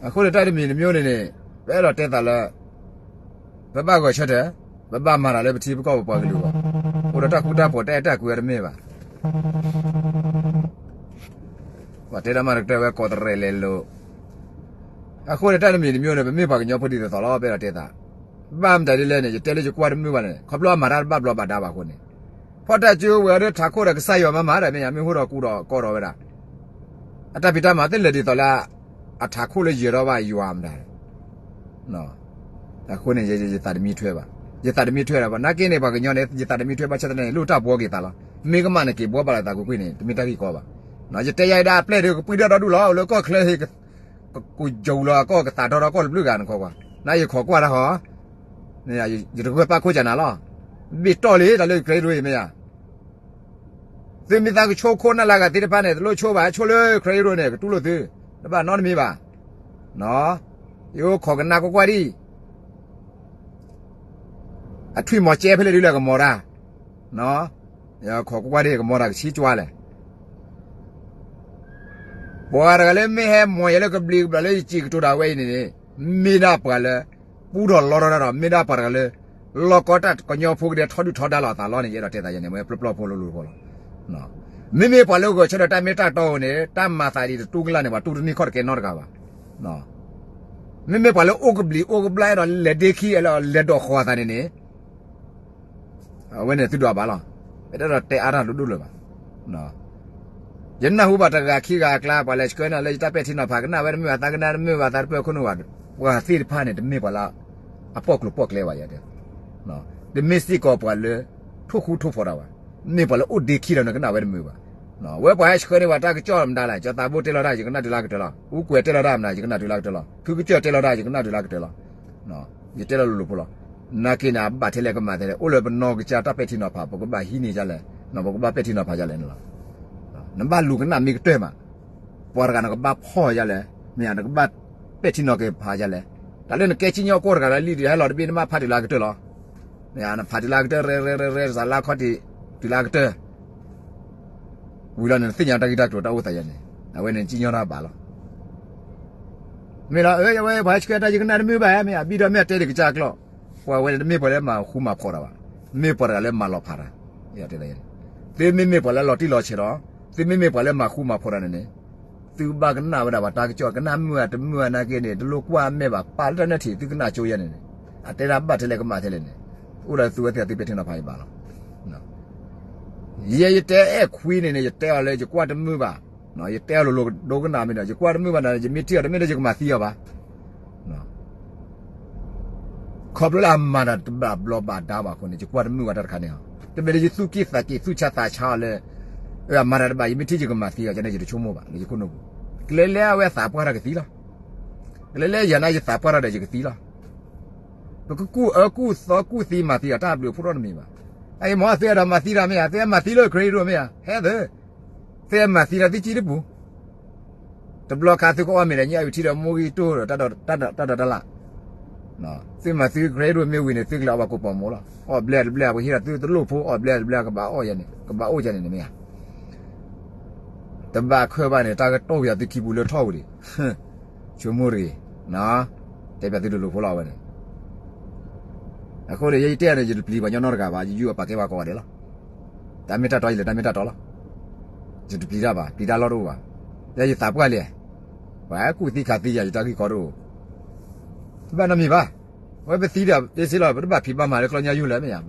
အဃိန့ၣ်တၢ်တမံၤတမံၤန့ၣ်န့ၣ် ပအဲၣ်ဒိးတဲသးလၢ ပဘၣ်ဂဲၤဆၢထၢၣ် ပဘၣ်မၤတၢ်လၢပထံပကီၢ်ပပှၤကလုာ်အဂီၢ်, အိၣ်ဒီးတၢ်ဃူတၢ်ဖိး တၢ်အဲၣ်တၢ်ကွံဝဲတမ့ၢ်ဘၣ်. ပှၤတဲဒၣ်မးတကတၢၢ်ဝဲ ကီးတရဲၣ်လဲၤလိာ်, အဃိန့ၣ် တၢ်တမံၤတမံၤန့ၣ် ပမ့ၢ်ပှၤကညီဖိဒ်သိးသိးလီၤ ပအဲၣ်ဒိးတဲသး, ဘၣ်မတၤဒ်လဲၣ်န့ၣ် ယတဲလၢယကွၢ်တမုာ်ဘၣ်န့ၣ် ခီဖျိအမၤတၢ်တဘၣ်ဘျီးဘၣ်ဒါဘၣ်အဃိန့ၣ်, ဖီၣ်တၢ်ကၠိဝဲၤဒီးထးခိၣ်ဒီးကစၢ်ယွၤမၤမၤဒီး မ့ၢ်ဧါ မ့ၢ်ဟိၣ်ဒီးကူဒီးကီဒီးဝဲဒၣ်, အတၢ်ဖံးတၢ်မၤသ့ၣ်လဲၤဒ်သိးလၢ အထးခိၣ်လၢယၢၤထီၣ်ဘၣ်ယွၤမတၤ အဃိန့ၣ် ယသးတမံထွဲဘၣ်, ယသးတမံထွဲဘၣ်. နာ်က့န့ၣ် ပှၤကညီန့ၣ် ယသးတမံထွဲဘၣ်ဆၣ်သနာ်န့ၣ် လိၣ်တၢ်ဘှီက့ၤသးလီၤ. မ့ၢ်ကမၣ်န့ၣ် က့ၤဘှီဘၣ်လၢသးကွ့ၢ်ကွ့ၢ်န့ၣ် တမ့ၢ်တၢ်ဂ့ၢ်ကီဘၣ်. ယတဲယၤအံၤဒၣ်အပျဲၢ်ဒီး ကပှံၤဒီၣ်ဒီဒူၣ်လီၤ လၢကီၢ်ချၢဟ့ၣ် ကယိၤလီၤကီၢ် ကသးဒီဒီကီၢ်တဘျုးဂၤန့ၣ်ခီကွၢ်, နယခီကွၢ်တၢ်ဟီ, ယတဂၢၢ်ပာ်ခိၣ်ကနၤလီၤ. ဘ့ၣ်တီၢ်လံ တၢ်လၢ Ukraine ဒ်အံၤမ့ၢ်ဧါ. သုမ့ၢ်သးကဆိခိၣ်နၢ်လၢဂၤသ့ၣ်တဖၣ်န့ၣ် တလိၣ်ဆိဘၣ်, ဆိလၢ Ukraine န့ၣ် ကတူၢ်လိာ်သု, တဘၣ်နီတမံၤဘၣ်. ယအိၣ်ခိးကနၣ်ကွၢ်ကွၢ်ဒံး, အထွံၣ်မီၤကဲဖဲလဲၣ်ဒ်လဲၣ်ကမီၤတၢ်, ယခိးကွၢ်ကွၢ်ဒံး ကမီၤတၢ်ကဆံးကွၢ်လဲၣ်. ပှၤတဂၤလၢမ့ၢ်ဟဲမီၤယဲလၢကဘျံးကဘျၣ်လၢယစံးကတိၤတၢ်ဝဲအံၤန့ၣ်န့ၣ်, မ့ၢ်ဒၣ်ပှၤလၢ ပူထီၣ်လီထီၣ်တၢ်ဒီး မ့ၢ်ဒၣ်ပှၤတဂၤလၢ လီၢ်ကီတၢ်ကညီဖိကဒဲထီဒုၣ်ထီဒါလိာ်အသးလီၤန့ၣ် ယအဲၣ်ဒိးတဲသးယဲန့ၣ် မ့ၢ်ပျီပျီဖိလိၤလိၤဖိလီၤ. မ့မ့ၢ်ပှၤလၢဂဲၤဆၢထၢၣ်တၢ်မ့ၢ်တၢ်တီဧိၤန့ၣ် တၢ်မၤသးဒ်တတူၢ်ကလာ်န့ၣ် ပှၤတူၢ်တန့ၢ်ခီၣ်တကဲနီတဂၤဘၣ်. မ့မ့ၢ်ပှၤလၢအိၣ်ကဘျံးအိၣ်ကဘျၣ် အဲၣ်ဒိးလဲၤဒ့ခံ အဲၣ်ဒိးလဲၤဒိးဃီၤအသးန့ၣ်န့ၣ် အဝဲန့ၣ်သုဒိးဘၣ်လီၤ. ပတအဲၣ်ဒိးတဲအါတၢ်ဒိၣ်ဒိၣ်လၢၤဘၣ်. ယနၢ်ဟူဘၣ်တဂၤခံဂၤအကျါ ပှၤလဲၤဆှၢနၤလၢယတၢ်ပဲာ်ထံနီၤဖး ကနၣ်ဝဲတမုာ်ဘၣ် သးကနၣ်တမုာ်ဘၣ် သးတပၢၢ်ခိၣ်နူာ်ဘၣ်, ပှၤသ့ၣ်တဖၣ်န့ၣ် တမ့ၢ်ပှၤလၢ အပီာ်ကျိၤပီာ်ကျဲဘၣ်ယဲ, တမ့ၢ်စ့ၢ်ကီးပှၤလၢ ထိၣ်ဃူထိၣ်ဖိးတၢ်ဘၣ်, မ့ၢ်ပှၤလၢအိၣ်ဒ့ခံဒီး နကနၣ်ဝဲတမုာ်ဘၣ်. ဝဲပှၤဟဲဆှၢန့ၢ်ပှၤတၢ်ကစီၣ်မတၤလဲၣ်, ကၠီသးဘိတဲလီၤတၢ် ယကနၣ်တုၤလၢကတၢၢ်လီၤ, အူကွဲၤတဲလီၤတၢ်မတၤ ယကနၣ်တုၤလၢကတၢၢ်လီၤ, ဖုကစၢၢ်တဲလီၤတၢ် ယကနၣ်တုၤလၢကတၢၢ်လီၤ. ယတဲလီၤလိၤလိၤဖိလီၤ. နာ်က့န့ၣ် အဘၣ်ထဲလဲၣ်ကမၤထဲလဲၣ် အိၣ်လၢပနီၢ်ကစၢ်တၢ်ပဲာ်ထံနီၤဖး ပကဘၣ်ဟံးန့ၢ်ဒ်လဲၣ်, ပကဘၣ်ပဲာ်ထံနီၤဖးဒ်လဲၣ်န့ၣ်လီၤ. နဘၣ်လူၤကနၣ်မ့ၢ်ကတၢၢ်မး, ပှၤတဂၤနကဘၣ်ဖီၣ်ဒ်လဲၣ်, မ့ၢ်ဧါ နကဘၣ်ပဲာ်ထံနီၤက့ၤဖးဒ်လဲၣ်. တၢ်လၢနကဲစံၣ်ညီၣ်ကွီၢ်တဂၤလၢလံာ်ဒံး ဟဲလီၤတဘ့ၣ် နဘၣ်ဖးတုၤလၢအကတၢၢ်လီၤ. မ့ၢ်ဧါ နဖးတုၤလၢအကတၢၢ် ရဲရဲရဲရဲ စးလါခီၣ်ထံး တုၤလၢအကတၢၢ် ဝံၤလီၤန့ၣ် နသ့ၣ်ညါတၢ်ဂ့ၢ်တၢ်ကျိၤတၢ်အိၣ်သးယဲန့ၣ် အဝဲန့ၣ်စံၣ်ညီၣ်တၢ်ဘၣ်လီၤ. မ့ၢ်လီၤ အဝဲပှၤဟဲဆှၢတၢ် ယကနၣ်တမုာ်ဘၣ် မ့ၢ်ဧါ ဘံၣ်ဒီးမ့ၢ်အတဲဒံးကစၢ်ကျီၢ်, ပှၤဝဲန့ၣ်တမ့ၢ်ပှၤလၢမၤဃူမၤဖိးတၢ်ဘၣ်, မ့ၢ်ပှၤတဂၤလၢမၤလီၤဖးတၢ်. သုမ့မ့ၢ်ပှၤလၢလီၤတံၢ်လီၤဆဲးဒီး သုမ့မ့ၢ်ပှၤလၢမၤဃူမၤဖိးတၢ်န့ၣ်န့ၣ် သုဘၣ်ကနၣ်ဝဲဒၣ်ပှၤတၢ်ကစီၣ် ကနၣ်မုာ်အတမုာ်အနာ်က့န့ၣ် တလိၣ်ကွၢ်အမဲာ်ဘၣ် ပာ်လၢတၢ်နၢထံၣ် သုကနၣ်ကၠိယဲန့ၣ်န့ၣ် အတဲဒၣ်ဘၣ်ထဲလဲၣ်ကမၤထဲလဲၣ်န့ၣ် အိၣ်ဒီးသုဝဲသ့ၣ်အသုပဲာ်ထံနီၤဖးအံၤဘၣ်လီၤ. ယဲယတဲအဲၣ်ခွံန့ၣ်န့ၣ် ယတဲအီၤလၢယကွၢ်တမုာ်ဘၣ်, ယတဲအီၤလိၤလိၤဒိကနၣ်မ့ၢ်ဒီး ယကွၢ်တမုာ်ဘၣ်န့ၣ် ယမ့ၢ်ထံၣ်အီၤတမ့ၢ်လၢယကမၤသံအီၤဘၣ်. ခီဖျိလၢအမၤတၢ်တဘၣ်ဘျီးဘၣ်ဒါဘၣ်အဃိန့ၣ် ယကွၢ်တမုာ်ဘၣ်တၢ်တခါန့ၣ်လီၤ. တမ့ၢ်လၢယသူၣ်က့ၣ်သးက့ၣ်သူၣ်ဆါသးဆါအီၤလၢ အမၤတၢ်တဘၣ် ယမ့ၢ်ထံၣ်ယကမၤသံအီၤ ယန့ၣ်ယတဆိကမိၣ်ဘၣ် လၢယခိၣ်နူာ်ပူၤ, ကလဲၤလၢအဝဲသးပှၢ်တၢ်ကသံလီၤ. ကလဲၤလၢယၤန့ၣ်ယသးပှၢ်တၢ်ဒီးယကသံလီၤ. ပကကူၣ်အၢကူၣ်သီကူၣ်သံမၤသံအီၤတၢ်ဘျုးအဖှိၣ်ထီၣ်တမံၤဘၣ်. အအံၤမ့ၢ်သုအဲၣ်ဒိးမၤသံတၢ်မ့ၢ်ဧါ, သုအဲၣ်မၤသံလၢ Ukraine ဒိၣ်မ့ၢ်ဧါ, ဟဲသၢ သုအဲၣ်မၤသံတၢ်သုကံၣ်တပူၤ, တဘျီခါသုကအီၣ်မ့ၤဒီးညၣ်အုၣ်ထံဒီးမိၢ်ဂံၢ်တိၢ်ဒီးတၢ်ဒီးတၢ်လၣ်, သုမၤသံ Ukraine ဒိၣ်မ့ၢ်ဝံၤန့ၣ် သုကလဲၤအီၣ်ဘၣ်ကိးပီၣ်မိၢ်လီၤ. အီၣ်ဘျဲၣ်တဘျဲၣ် ပဟ့ၣ်ဒီးသုတလိၣ်ဖိ အီၣ်ဘျဲၣ်တဘျဲၣ် ကဘၣ်အီၣ်ယဲန့ၣ် ကဘၣ်အိၣ်ယဲန့ၣ်န့ၣ်မ့ၢ်ဧါ. တဘၣ်ခၢၣ်ဘၣ်န့ၣ် တၢ်ကတိၢ်ပယီၤသုခံပူၤလၢထီၣ်ဝံၤဒံး, ဆိကမိၣ်တဂ့ၤ, တဲပျးသုလိၤလိၤဖိလီၤဝဲန့ၣ်. အဃိန့ၣ် ယဲယတဲန့ၣ် ယတပျံၤပှၤကညီနီတဂၤဘၣ်, ယယူၢ်အပာ်ကဲပှၤကိးဂၤဒဲးလီၤ. တၢ်မ့ၢ်တၢ်တီယလဲၤ တၢ်မ့ၢ်တၢ်တီလီၤ. ယတပျံၤတၢ်ဘၣ်, ပျံၤတၢ်လီၢ်တအိၣ်ဘၣ်. ယဲယသးပှၢ်လဲၣ်, ပှၤကူၣ်သံခးသံယၤ ယတၢ်ဂ့ၢ်ကီတအိၣ်, ဘၣ်နီတမံၤဘၣ်. အဝဲပသံဒီး ပစ့လီၤ ပတဘၣ်ဖံးဘၣ်မၤလၢကျီညါယူၢ်လၢမ့ၢ်ဧါ,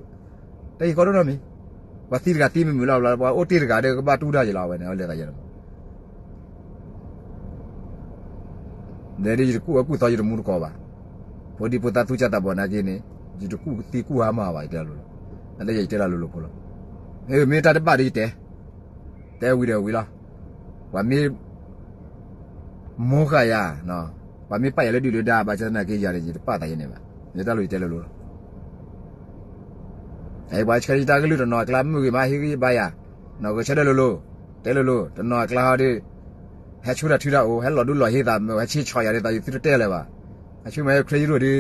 တၢ်ဂ့ၢ်ကီတအိၣ်နီတမံၤ. ပှၤသံတဂၤသံမုာ်မုာ်လီၤ, ပှၤအိၣ်တ့ၢ်တဂၤဒီး ကဘၣ်တူၢ်တၢ်ယံၤလီၤ အဝဲန့ၣ် အဝဲလဲၤသးယဲန့ၣ် လဲၤဒီးယတကူၣ်အၢကူၣ်သီယတမူတကိးဘၣ်. ဖိဒံဖိသၣ်သူၣ်စၢ်သးဘီၣ်နာ်က့န့ၣ် ယတကူၣ်သံကူၣ်ဟါမၢ်ဘၣ် ယတဲလၢ, လၢယတဲလၢလိၤလိၤဖိလီၤ. မ့ၢ်တၢ်တဘၣ်ဒီးယတဲ, တဲဝံၤဒီးဝံၤလီၤ. ပှၤမ့ၢ် မိၢ်ဃာ်ယၤ, ပှၤမ့ၢ်ပာ်ယၤလၢဒုၣ်လၢဒါ ဘၣ်ဆၣ်သနာ်က့ယၤန့ၣ် ယတပာ်သးယဲန့ၣ်ဘၣ်. ယတၢ်လိၤယတဲလၢလိၤလီၤ. ပှၤဆှၢယတၢ်ကလုၢ်တနီၤအကျါ မုၢ်ဂ့ၤမး ဟ့ၣ်ဂံၢ်ဘါယၤ, နီၢ်ကဆၢထၢၣ်လိၤလိၤ, တဲလိၤလိၤ, တနီၤအကျါဟီဒီး ဟဲဆူၣ်တၢ်ထုတၢ်အိၣ် ဟဲလီၤဒူလီၤဟ့သးမုာ် ဟဲဆ့ဆီယၤဒီးသး ယသုတတဲလၢၤဘၣ်. အဆူၣ်မး Ukraine ဒိၣ်ဒီး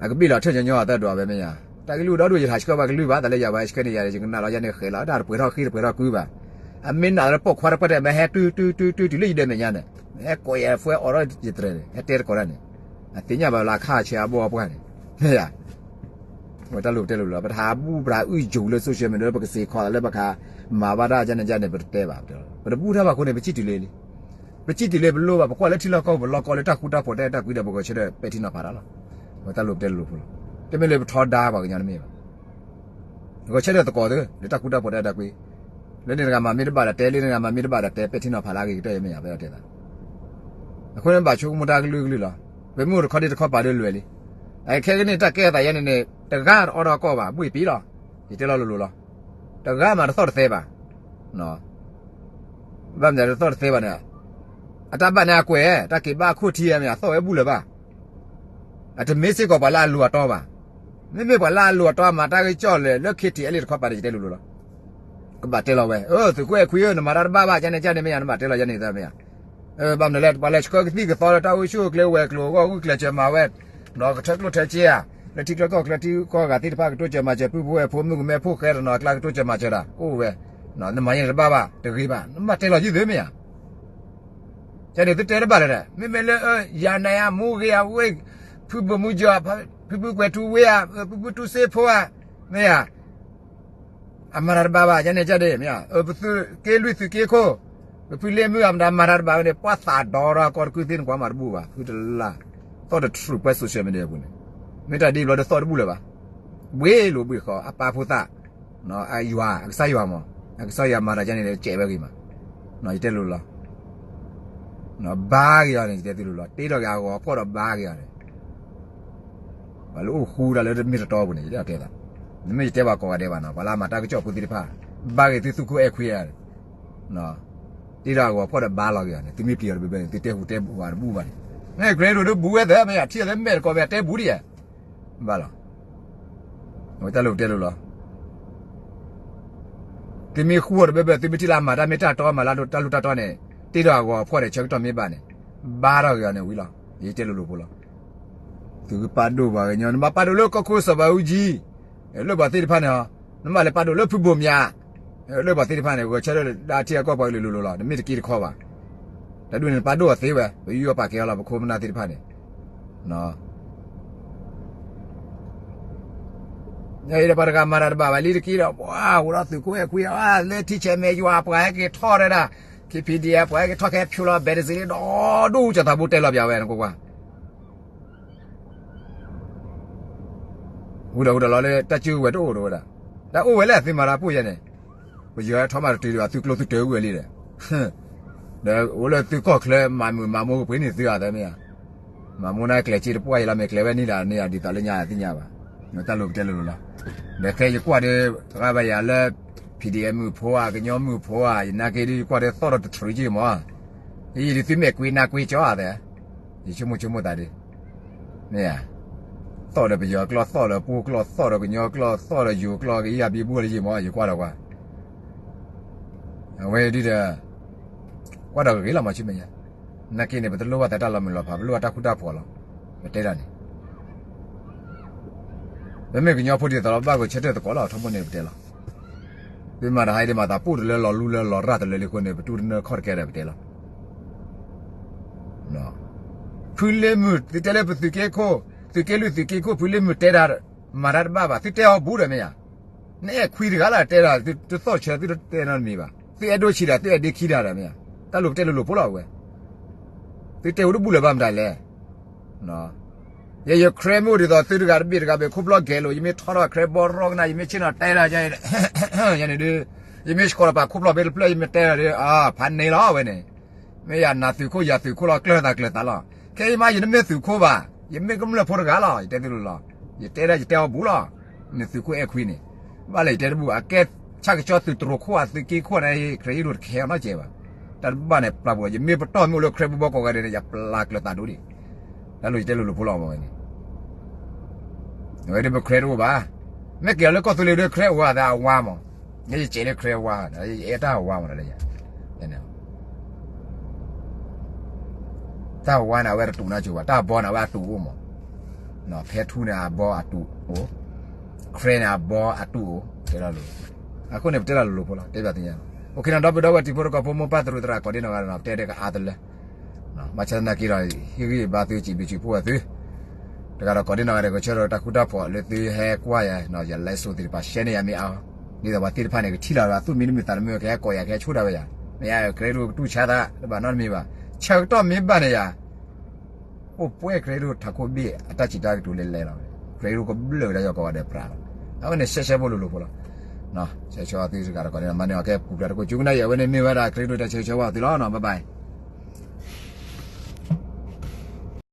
အကဘ့ၣ်လီၤထၢၣ်ညီညီအသၢဒွးဝဲမ့ၢ်ယၤ, တၢ်ကလုၢ်ဒီဒိၣ် ယဟးဆှၢဘၣ်ကလုၢ်ဘၣ် တၢ်လၢယၤဝဲဆှၢန့ၢ်ယၤဒီး ယကနၣ်လီၤယၤန့ၣ်ဃဲးလီၤ တၢ်တပှဲၤထီၣ်ဃ့တပှဲၤထီၣ်ကုဘၣ်. အမ့ၢ်နာ်လၢပိာ်ခွါတပှၢ်တၢ် မ့ၢ်ဟဲတုၤတုၤတုၤတုၤတုၤလၢယဒဲမဲာ်ညါန့ၣ်, ဟဲကိးယၤ phone အိးထီၣ်ယတြဲၤန့ၣ် ဟဲတဲတကိးတၢ်န့ၣ်, အသ့ၣ်ညါဘၣ်လၢအခါဆဲးအဘီအပှၢ်န့ၣ်, မ့ၢ်ယၤ ဝဲတၢ်လိၣ်ပတဲလိၤလီၤ. ပတဟးဘူၣ် ပတဟးအုၣ်ယိၤလၢ social media လၢပကစ့းခီသးလၢပကမၤဘၣ်တၢ်ကန့ၣ်ကန့ၣ် ပတတဲဘၣ်. ပတဘူၣ်တၢ်ဘၣ်အဃိန့ၣ် ပစံၣ်တုၤလၢလံ. ပစံၣ်တုၤလၢပလိၣ်ဘၣ်, ပကွၢ်လၢထံလီၢ်ကီၢ်ပူၤလီၢ်ကီၢ်လၢတၢ်ဃူတၢ်ဖိးတၢ်အဲၣ်တၢ်ကွံဒီး ပဂဲၤဆၢထၢၣ်ပဲာ်ထံနီၤဖးတၢ်လီၤ. ဝဲတၢ်လိၣ်ပတဲလိၤလိၤဖိလီၤ. တမ့ၢ်လၢပထီဒါပှၤကညီတမ့ၢ်ဘၣ်. ဂဲၤဆၢထၢၣ်သကိးသု လၢတၢ်ဃူတၢ်ဖိးတၢ်အဲၣ်တၢ်ကွံ, လၢန့ၣ်တဂၤမၤမ့ၢ်တဘၣ်ဒီးတဲ, လၢန့ၣ်တဂၤမၤမ့ၢ်တဘၣ်ဒီးတဲ, ပဲာ်ထံနီၤဖးလၢအဂ့ၤကတၢၢ်ယမ့ၢ်ယၤ ပအဲၣ်ဒိးတဲသး. အဃိန့ၣ် ဘၣ်ဆိကမိၣ်တၢ်ကလုာ်ကလုာ်လီၤ. ပမ့ၢ်အိၣ်တခီဒံတခီပာ်ဒၢလွဲၢ်လံ. အခဲကနံၣ်တၢ်ကဲအသးယဲန့ၣ်န့ၣ် တဂၤတအီၣ်တၢ်ကီၢ်ဘၣ် ဘှ့ၣ်ပံၤလီၤ. ယတဲလီၤလိၤလိၤလီၤ. တဂၤမးတသီၣ်တသဲဘၣ်. ဘၣ်မနုၤတသီၣ်တသဲဘၣ်န့ၣ်, အတၢ်ဘၣ်န့ၣ်အကွဲး, တၢ်က့ၤဘၣ်အခိၣ်ထံမ့ၢ်အသီၣ်ဝဲဘူၣ်လၢၤဘၣ်. အတမ့ၢ်စ့ၢ်ကီးပှၤလၢအလိၤအတီဘၣ်. မ့မ့ၢ်ပှၤလၢအလိၤအတီမၤတၢ်ကစီၣ်လၢ လၢ KTLA တခီပၤန့ၣ် ယတဲလိၤလိၤလီၤ. ကဘၣ်တဲလီၤဝဲ, သုးခိၣ်အဲၣ်ခွံဧၢ နမၤတၢ်တဘၣ်ဘၣ် ကန့ၣ်ကန့ၣ်မ့ၢ်ယၤ နဘၣ်တဲလီၤယဲန့ၣ်သၢမ့ၢ်ယၤ. ဘၣ်မနုၤလဲၣ် ပှၤလဲၤဆှၢကသံၣ်ကသီလၢတၢ်အိၣ်ဆူၣ်အိၣ်ချ့ဝဲၤကျိၤအဂီၢ် ဂုာ်ကျဲးစၢးမၤဝဲ, ဒီးကထၢကျိၣ်ထၢစ့ဧါ, လၢထံချၢကီၢ်ချၢထံကီၢ်ဂၤသ့ၣ်တဖၣ်ကတိစၢၤမၤစၢၤ ပုၢ်ဖိဝဲၢ်ဖိ မုၣ်ကမဲဖိဃဲတနီၤအကျါကတိစၢၤမၤစၢၤတၢ် အိၣ်ဝဲ, နမၤယဲန့ၣ်တဘၣ်ဘၣ် တဂ့ၤဘၣ် နဘၣ်တဲလီၤယုၢ်သုမ့ၢ်ယၤ. ကန့ၣ်သုတဲတဘၣ်လၢၤဒီး မ့မ့ၢ်လၢ ယၤနဲအမူဂ့ၤအဝ့ၢ်, ဖုဘိၣ်မူကၠီ, ဖုဖုကွဲၤထူဝ့ဧါ, ဖုဖုတူၢ်စ့ဖိဧါ, မ့ၢ်ယၤ အမၤတၢ်တဘၣ်ဘၣ် ယန့ၣ်ကန့ၣ်မ့ၢ်, ပသုးက့လွံၢ်သုးက့ခိၣ်, ပဖုလ့မုၢ်အမတၤမၤတၢ်တဘၣ်ဝဲန့ၣ် ပှၤသးဒီဒီကီၢ်တကုၢ်သ့ၣ်နကွၢ်မၤတဘူၣ်ဘၣ် ဖုတလၢ်, သီၣ်တထြူးပှဲၤ social media အပူၤန့ၣ်, မ့ၢ်တၢ်ဒ်ဘျီဒီးသီၣ်တဘူၣ်လၢၤဘၣ်, ဘှ့ၣ်လိာ်ဘှ့ၣ်ဃီ အပၢ်ဖိသၣ်, အယွၤ အကစၢ်ယွၤမး, အကစၢ်ယွၤမၤတၢ်ကန့ၣ် ကဲးဝဲဂ့ၤမး, ယတဲလိၤလီၤ ဘါက့ၤအီၤန့ၣ် ယတဲသုလိၤလီၤ တ့ထီၣ်က့ၤအဂီၤဖှီၣ်ဒီးဘါက့ၤအီၤန့ၣ်, ပှၤလၢအိၣ်ဃူတၢ်လၢတမ့ၢ်တတီပူၤန့ၣ် ယတဲအီၤတဲသး, နမ့ၢ်ယတဲပှၤကိးဂၤဒဲးဘၣ်နီၤ ပှၤလၢအမၤတၢ်ကစီၣ်ဖိသ့ၣ်တဖၣ်, ဘါက့ၤသုသူၣ်ခိၣ်အဲၣ်ခွံဧါ, တ့ထီၣ်အဂီၤဖှီၣ်ဒီးဘါလီၤက့ၤအီၤန့ၣ် သုမ့ၢ်ပျံၤအီၤတဘျီဘျီန့ၣ် သုတဲဟူးတဲဝးတဘူၣ်ဘၣ်န့ၣ်, မ့ၢ်ကြဲဒိၣ်ဒိၣ်ဘူးဝဲသၢ မ့ၢ်ယထံၣ်အီၤလၢမဲာ်တကိးဝဲအတဲဘူးဒံးဧါ, ဘၣ်လီၤ အဝဲတၢ်လိၣ်ပတဲလိၤလီၤ. သုမ့ၢ်ဃူအီၤတဘျီဘျီ သုမ့ၢ်ထံၣ်လၢအမၤတၢ်မ့ၢ်တၢ်တီ မၤလၢတၢ်လိၣ်တၢ်တီန့ၣ် တ့ထီၣ်အဂီၤဖှီၣ်ဒီးဆၢကတီၢ်မ့ၢ်ဘၣ်န့ၣ် ဘါထီၣ်က့ၤအီၤန့ၣ်ဝံၤလီၤ. ယတဲလိၤလိၤဖိလီၤ. သုကပာ်ဒိၣ်ပှၤကညီ နဘၣ်ပာ်ဒိၣ်လၢကီၢ်ခိၣ်စီၤဘးအူကၠံ, လၢပှၤသ့ၣ်တဖၣ်န့ၣ်, နဘၣ်လဲၤပာ်ဒိၣ်လၢဖုဘိၣ်မၠး, လၢပှၤသ့ၣ်တဖၣ်န့ၣ် ဂဲၤဆၢထၢၣ်လၢဒၣ်ထံအကီၢ်ပှၤကလုာ်လိၤလိၤလီၤ နမ့ၢ်တက့တခီဘၣ်. တၢ်ဒ်န့ၣ်နပာ်ဒိၣ်အီၤသ့ဝဲ ပယူးယီၣ်ပာ်ကဲအီၤလီၤ ပခိၣ်ပနၢ်သ့ၣ်တဖၣ်န့ၣ် ညါအံၤဒီးပှၤတဂၤမၤတၢ်တဘၣ်ဘၣ်လံတက့ၢ်ဒီး ပှၤအိၣ်ဒီးသုးခိၣ်အဲၣ်ခွံ လၢထံဆဲးမဲာ်ယွၤပှၤဟဲက့ၤထီၣ်ရဲဒၣ်, ခ့ဖံဒံး ပှၤဟဲက့ၤထီၣ်ခဲဖၠိလီၤ ဘဲးတစ့လံဒီး ဒိၣ်ကၢ်သးဘိတဲလီၤပျးဝဲနကွၢ်ကွၢ် ဝံၤဒီးဝံၤဒီးလီၤလၢတၢ်စုကဝဲၤတအိၣ်ဒီးဝဲဒၣ်, တၢ်အိၣ်ဝဲလၢအသုမၤတၢ်ပိၢ်ယဲန့ၣ်, ပယီၤဟဲထီၣ်မးတတုၤဒီးသုကျိသုတၢဝဲလံဒီး ဒီးအိၣ်လၢသုကီၢ်ချၢမၤမုာ်မၤမိၢ်ကပှ့ၤန့ၢ်သုအသးမ့ၢ်ဧါ, မၤမိၢ်န့ၣ်ကျဲၤစ့တပှၢ်ယံၤလီၤ မ့ၢ်ကျဲၤဝဲနံၣ်ဒၣ်န့ၣ်ယၤဒ်သိးလၢညါသ့ၣ်ညါဘၣ်, တၢ်လိၣ်ပတဲလိၤလိၤလီၤ. ဒီးခဲယကွၢ်ဒီး တဂၤဘၣ်ယၤလၢ PDF မုၣ်ဖိဧါ ကညီမုၣ်ဖိဧါ ယနာ်က့ဒီးယကွၢ်ဒီးသီၣ်ဒီးတထြူးက့မး, ယံၤဒ်သုမဲာ်ကွံနါကွံကၠီဧါသဲ ယဆိကမိၣ်ဆိကမိၣ်သးဒ်, မ့ၢ်ဧါ, သီၣ်ဒီးပယီၤကျိာ် သီၣ်ဒီးပှိၢ်ကျိာ် သီၣ်ဒီးကညီကျိာ် သီၣ်ဒီးယိၤကျိာ် ကယံၤဘံဘူလၢယံၤမး ယကွၢ်ဒီးကွၢ်, အဝဲဒ်ဒီး ကွၢ်ဒီးဂ့ၤလီၤမးဆူမဲာ်ညါ, နာ်က့န့ၣ် ပတလိၣ်ဘၣ်သးတၢ်လီၤမုၢ်လီၤဖး ပလိၣ်ဘၣ်တၢ်ဃူတၢ်ဖိးလီၤ, ပတဲဒၣ်န့ၣ် ပမ့ၢ်ကညီဖိဒ်သိးလီၤ ဘၣ်ဂဲၤဆၢထၢၣ်သကိးလီၤ ထီဘိန့ၣ်ပတဲလီၤ, သုမၤတဟါအံၤဒ်မၤသးပူၣ်တလၢလီၤလူလၢလီၤရၣ်တလၢလံအဃိန့ၣ် ပတူၢ်တနၢခီၣ်တကဲဒီးပတဲလီၤ ဖုလ့မုၢ် သုတဲလၢပသုးက့ခိၣ် သုးက့လွံၢ်သုးက့ခိၣ် ဖုလ့မုၢ်တဲတၢ် မၤတၢ်တဘၣ်ဘၣ် သုတဲအီၤဘူးဒီးမ့ၢ်ဧါ, နအဲၣ်ခွံတဂၤလၢတဲတၢ် သုတသီၣ်ဆၢ သုတတဲနီတမံၤဘၣ်, သုအဲၣ်ဒိၣ်ဆံးတၢ် သုအဲၣ်ဒ့ခံတၢ်ဒီးမ့ၢ်ဧါ, တၢ်လိၣ်ပတဲလိၤလိၤဖိလီၤဝဲ, သုတဲဝဲတဘူးလၢၤဘၣ်မတၤလဲၣ် ယဲယ Karen မ့ၢ်အိၣ်ဒ်သိးသုတဂၤတဘ့ၣ်တဂၤဘၣ် ခိၣ်ဖျီၣ်ဂဲၤလိာ် ယမ့ၢ်ထီထီၣ် Karen ဘီရီကနၣ် ယမ့ၢ်ဆ့ၣ်နီၤတဲတၢ်ယဲန့ၣ်ဒုး, ယမ့ၢ်ဆှီလီၤပာ်ခိၣ်ဖျီၣ်ဘ့ၣ်တဖျၢၣ် ယမ့ၢ်တဲတၢ်ဒီး ဖးန့ၢ်လီၤဝဲန့ၣ်, မ့ၢ်ယၤနၤသုးခိၣ်ယၤသုးခိၣ်လီၤကျၢၢ်သးကျၢၢ်သးလီၤ, ခဲအံၤမးယတမ့ၢ်သုးခိၣ်ဘၣ်, ယမ့ၢ်ကမျၢၢ်ဖိတဂၤလီၤ ယတဲသုလိၤလီၤ, ယတဲဒၣ်ယတဲအီၤဘူးလီၤ, နသုးခိၣ်အဲၣ်ခွံန့ၣ်, ဘၣ်လၢယတဲတဘူး အကဲဆၣ်ကဆီသုးတြိၤခိၣ်ဧါ သုးက့ခိၣ်န့ၣ် Karen ယလိာ်တခဲအီၤနီတစဲးဘၣ်, တၢ်တဘၣ်န့ၣ်ပျၢ်ပူၤ ယမ့ၢ်ပတီၢ်မ့ၢ်အိၣ်လၢ Karen ဘီဘီကိးဂၤဒဲးန့ၣ် ယပျၢ်ကျၢၤသးဒိၣ်ဒံး, တၢ်လိၣ်ယတဲလိၤလိၤဖိလီၤမးဝဲန့ၣ် အဝဲဒၣ်ပ Karen တအိၣ်ဘၣ်, မ့ၢ်က့ၤလၢကီၢ်သူလ့ၤဒီး Karen အိၣ်အသးအဝါမး, ယကဲးလၢ Karen ဝါ, ယအဲၣ်တၢ်အဝါမးလၢယၤ, တၢ်ဝါန့ၣ် အဝဲတတူၢ်နီတစဲးဘၣ်, တၢ်ဘီန့ၣ် အဝဲအတူၢ်အိၣ်မး, ဖဲထူန့ၣ်အဘီအတူၢ်အိၣ်, Karen န့ၣ်အဘီအတူၢ်အိၣ်, တဲလီၤလိၤ, အဃိန့ၣ် ပတဲလီၤလိၤလိၤဖိလီၤ တဲဘၣ်သ့ၣ်ညါလီၤ, အိၣ်ခ့နီၤ ဒီပုၢ်ဒီဝဲၢ်တံၤဖိသကိးဖိ မိၢ်ပၢ်သရူးသရၣ်ကိးဒံနီၢ်ဂၤနီၤ ပတဲဒၣ်ကအါတလၢ ဘၣ်ဆၣ်သနာ်က့ဒီး ဟ့ၣ်ဂံၢ်ဘါသု စံးဘျုးစံးဖှိၣ်ဝဲသု, တဂၤဒီးကိးဒ်နီၢ်ဂၤဒဲး ကဆၢထၢၣ်တၢ်ဃူတၢ်ဖိးလၢသုဟဲကွၢ်ယၤ ယ live show သ့ၣ်တဖၣ် share န့ၢ်ယၤမ့ၢ်အါ, ဒ်သိးပှၤသ့ၣ်တဖၣ်န့ၣ် ကထံၣ်လီၤဒီးသူၣ်မံမုာ်သးတမုာ် ကဟဲကိးယၤ ကဟဲဆိၣ်တၢ်ဝဲယၤ, မ့ၢ် ကရ့ဒိၣ်ကတူၢ်ဆါသး တဘၣ်နီတမံၤဘၣ်, ဆၢကတီၢ်မ့ၢ်ဘၣ်န့ၣ်ယၤ အိၣ်ပှဲၤကရ့ဒိၣ်ထးခိၣ်ဘ့ၣ်အတၢ်စံးတၢ်ကတိၤလဲၤလဲၤလီၤ, ကရ့ဒိၣ်ကဘျၢၣ်ဝဲဒၣ်ယီၤကိးဂၤဒဲးပြးလီၤ, အဝဲန့ၣ်ရှဲရှဲဖိလိၤလိၤဖိလီၤ, ဆၢဂ့ၤသုတဂၤဒီးကိးဒ်နီၢ်ဂၤဒဲး မၤန့ၢ်အီၤကဲပူၤဖျဲးတကိး ကၠူကနၣ်အံၤ အဝဲန့ၣ်မ့ၢ်ဝဲဒၣ်ကရ့ဒိၣ်တၢ်ဆၢဂ့ၤဆၢဝါသုလီၤနီၤ, bye bye.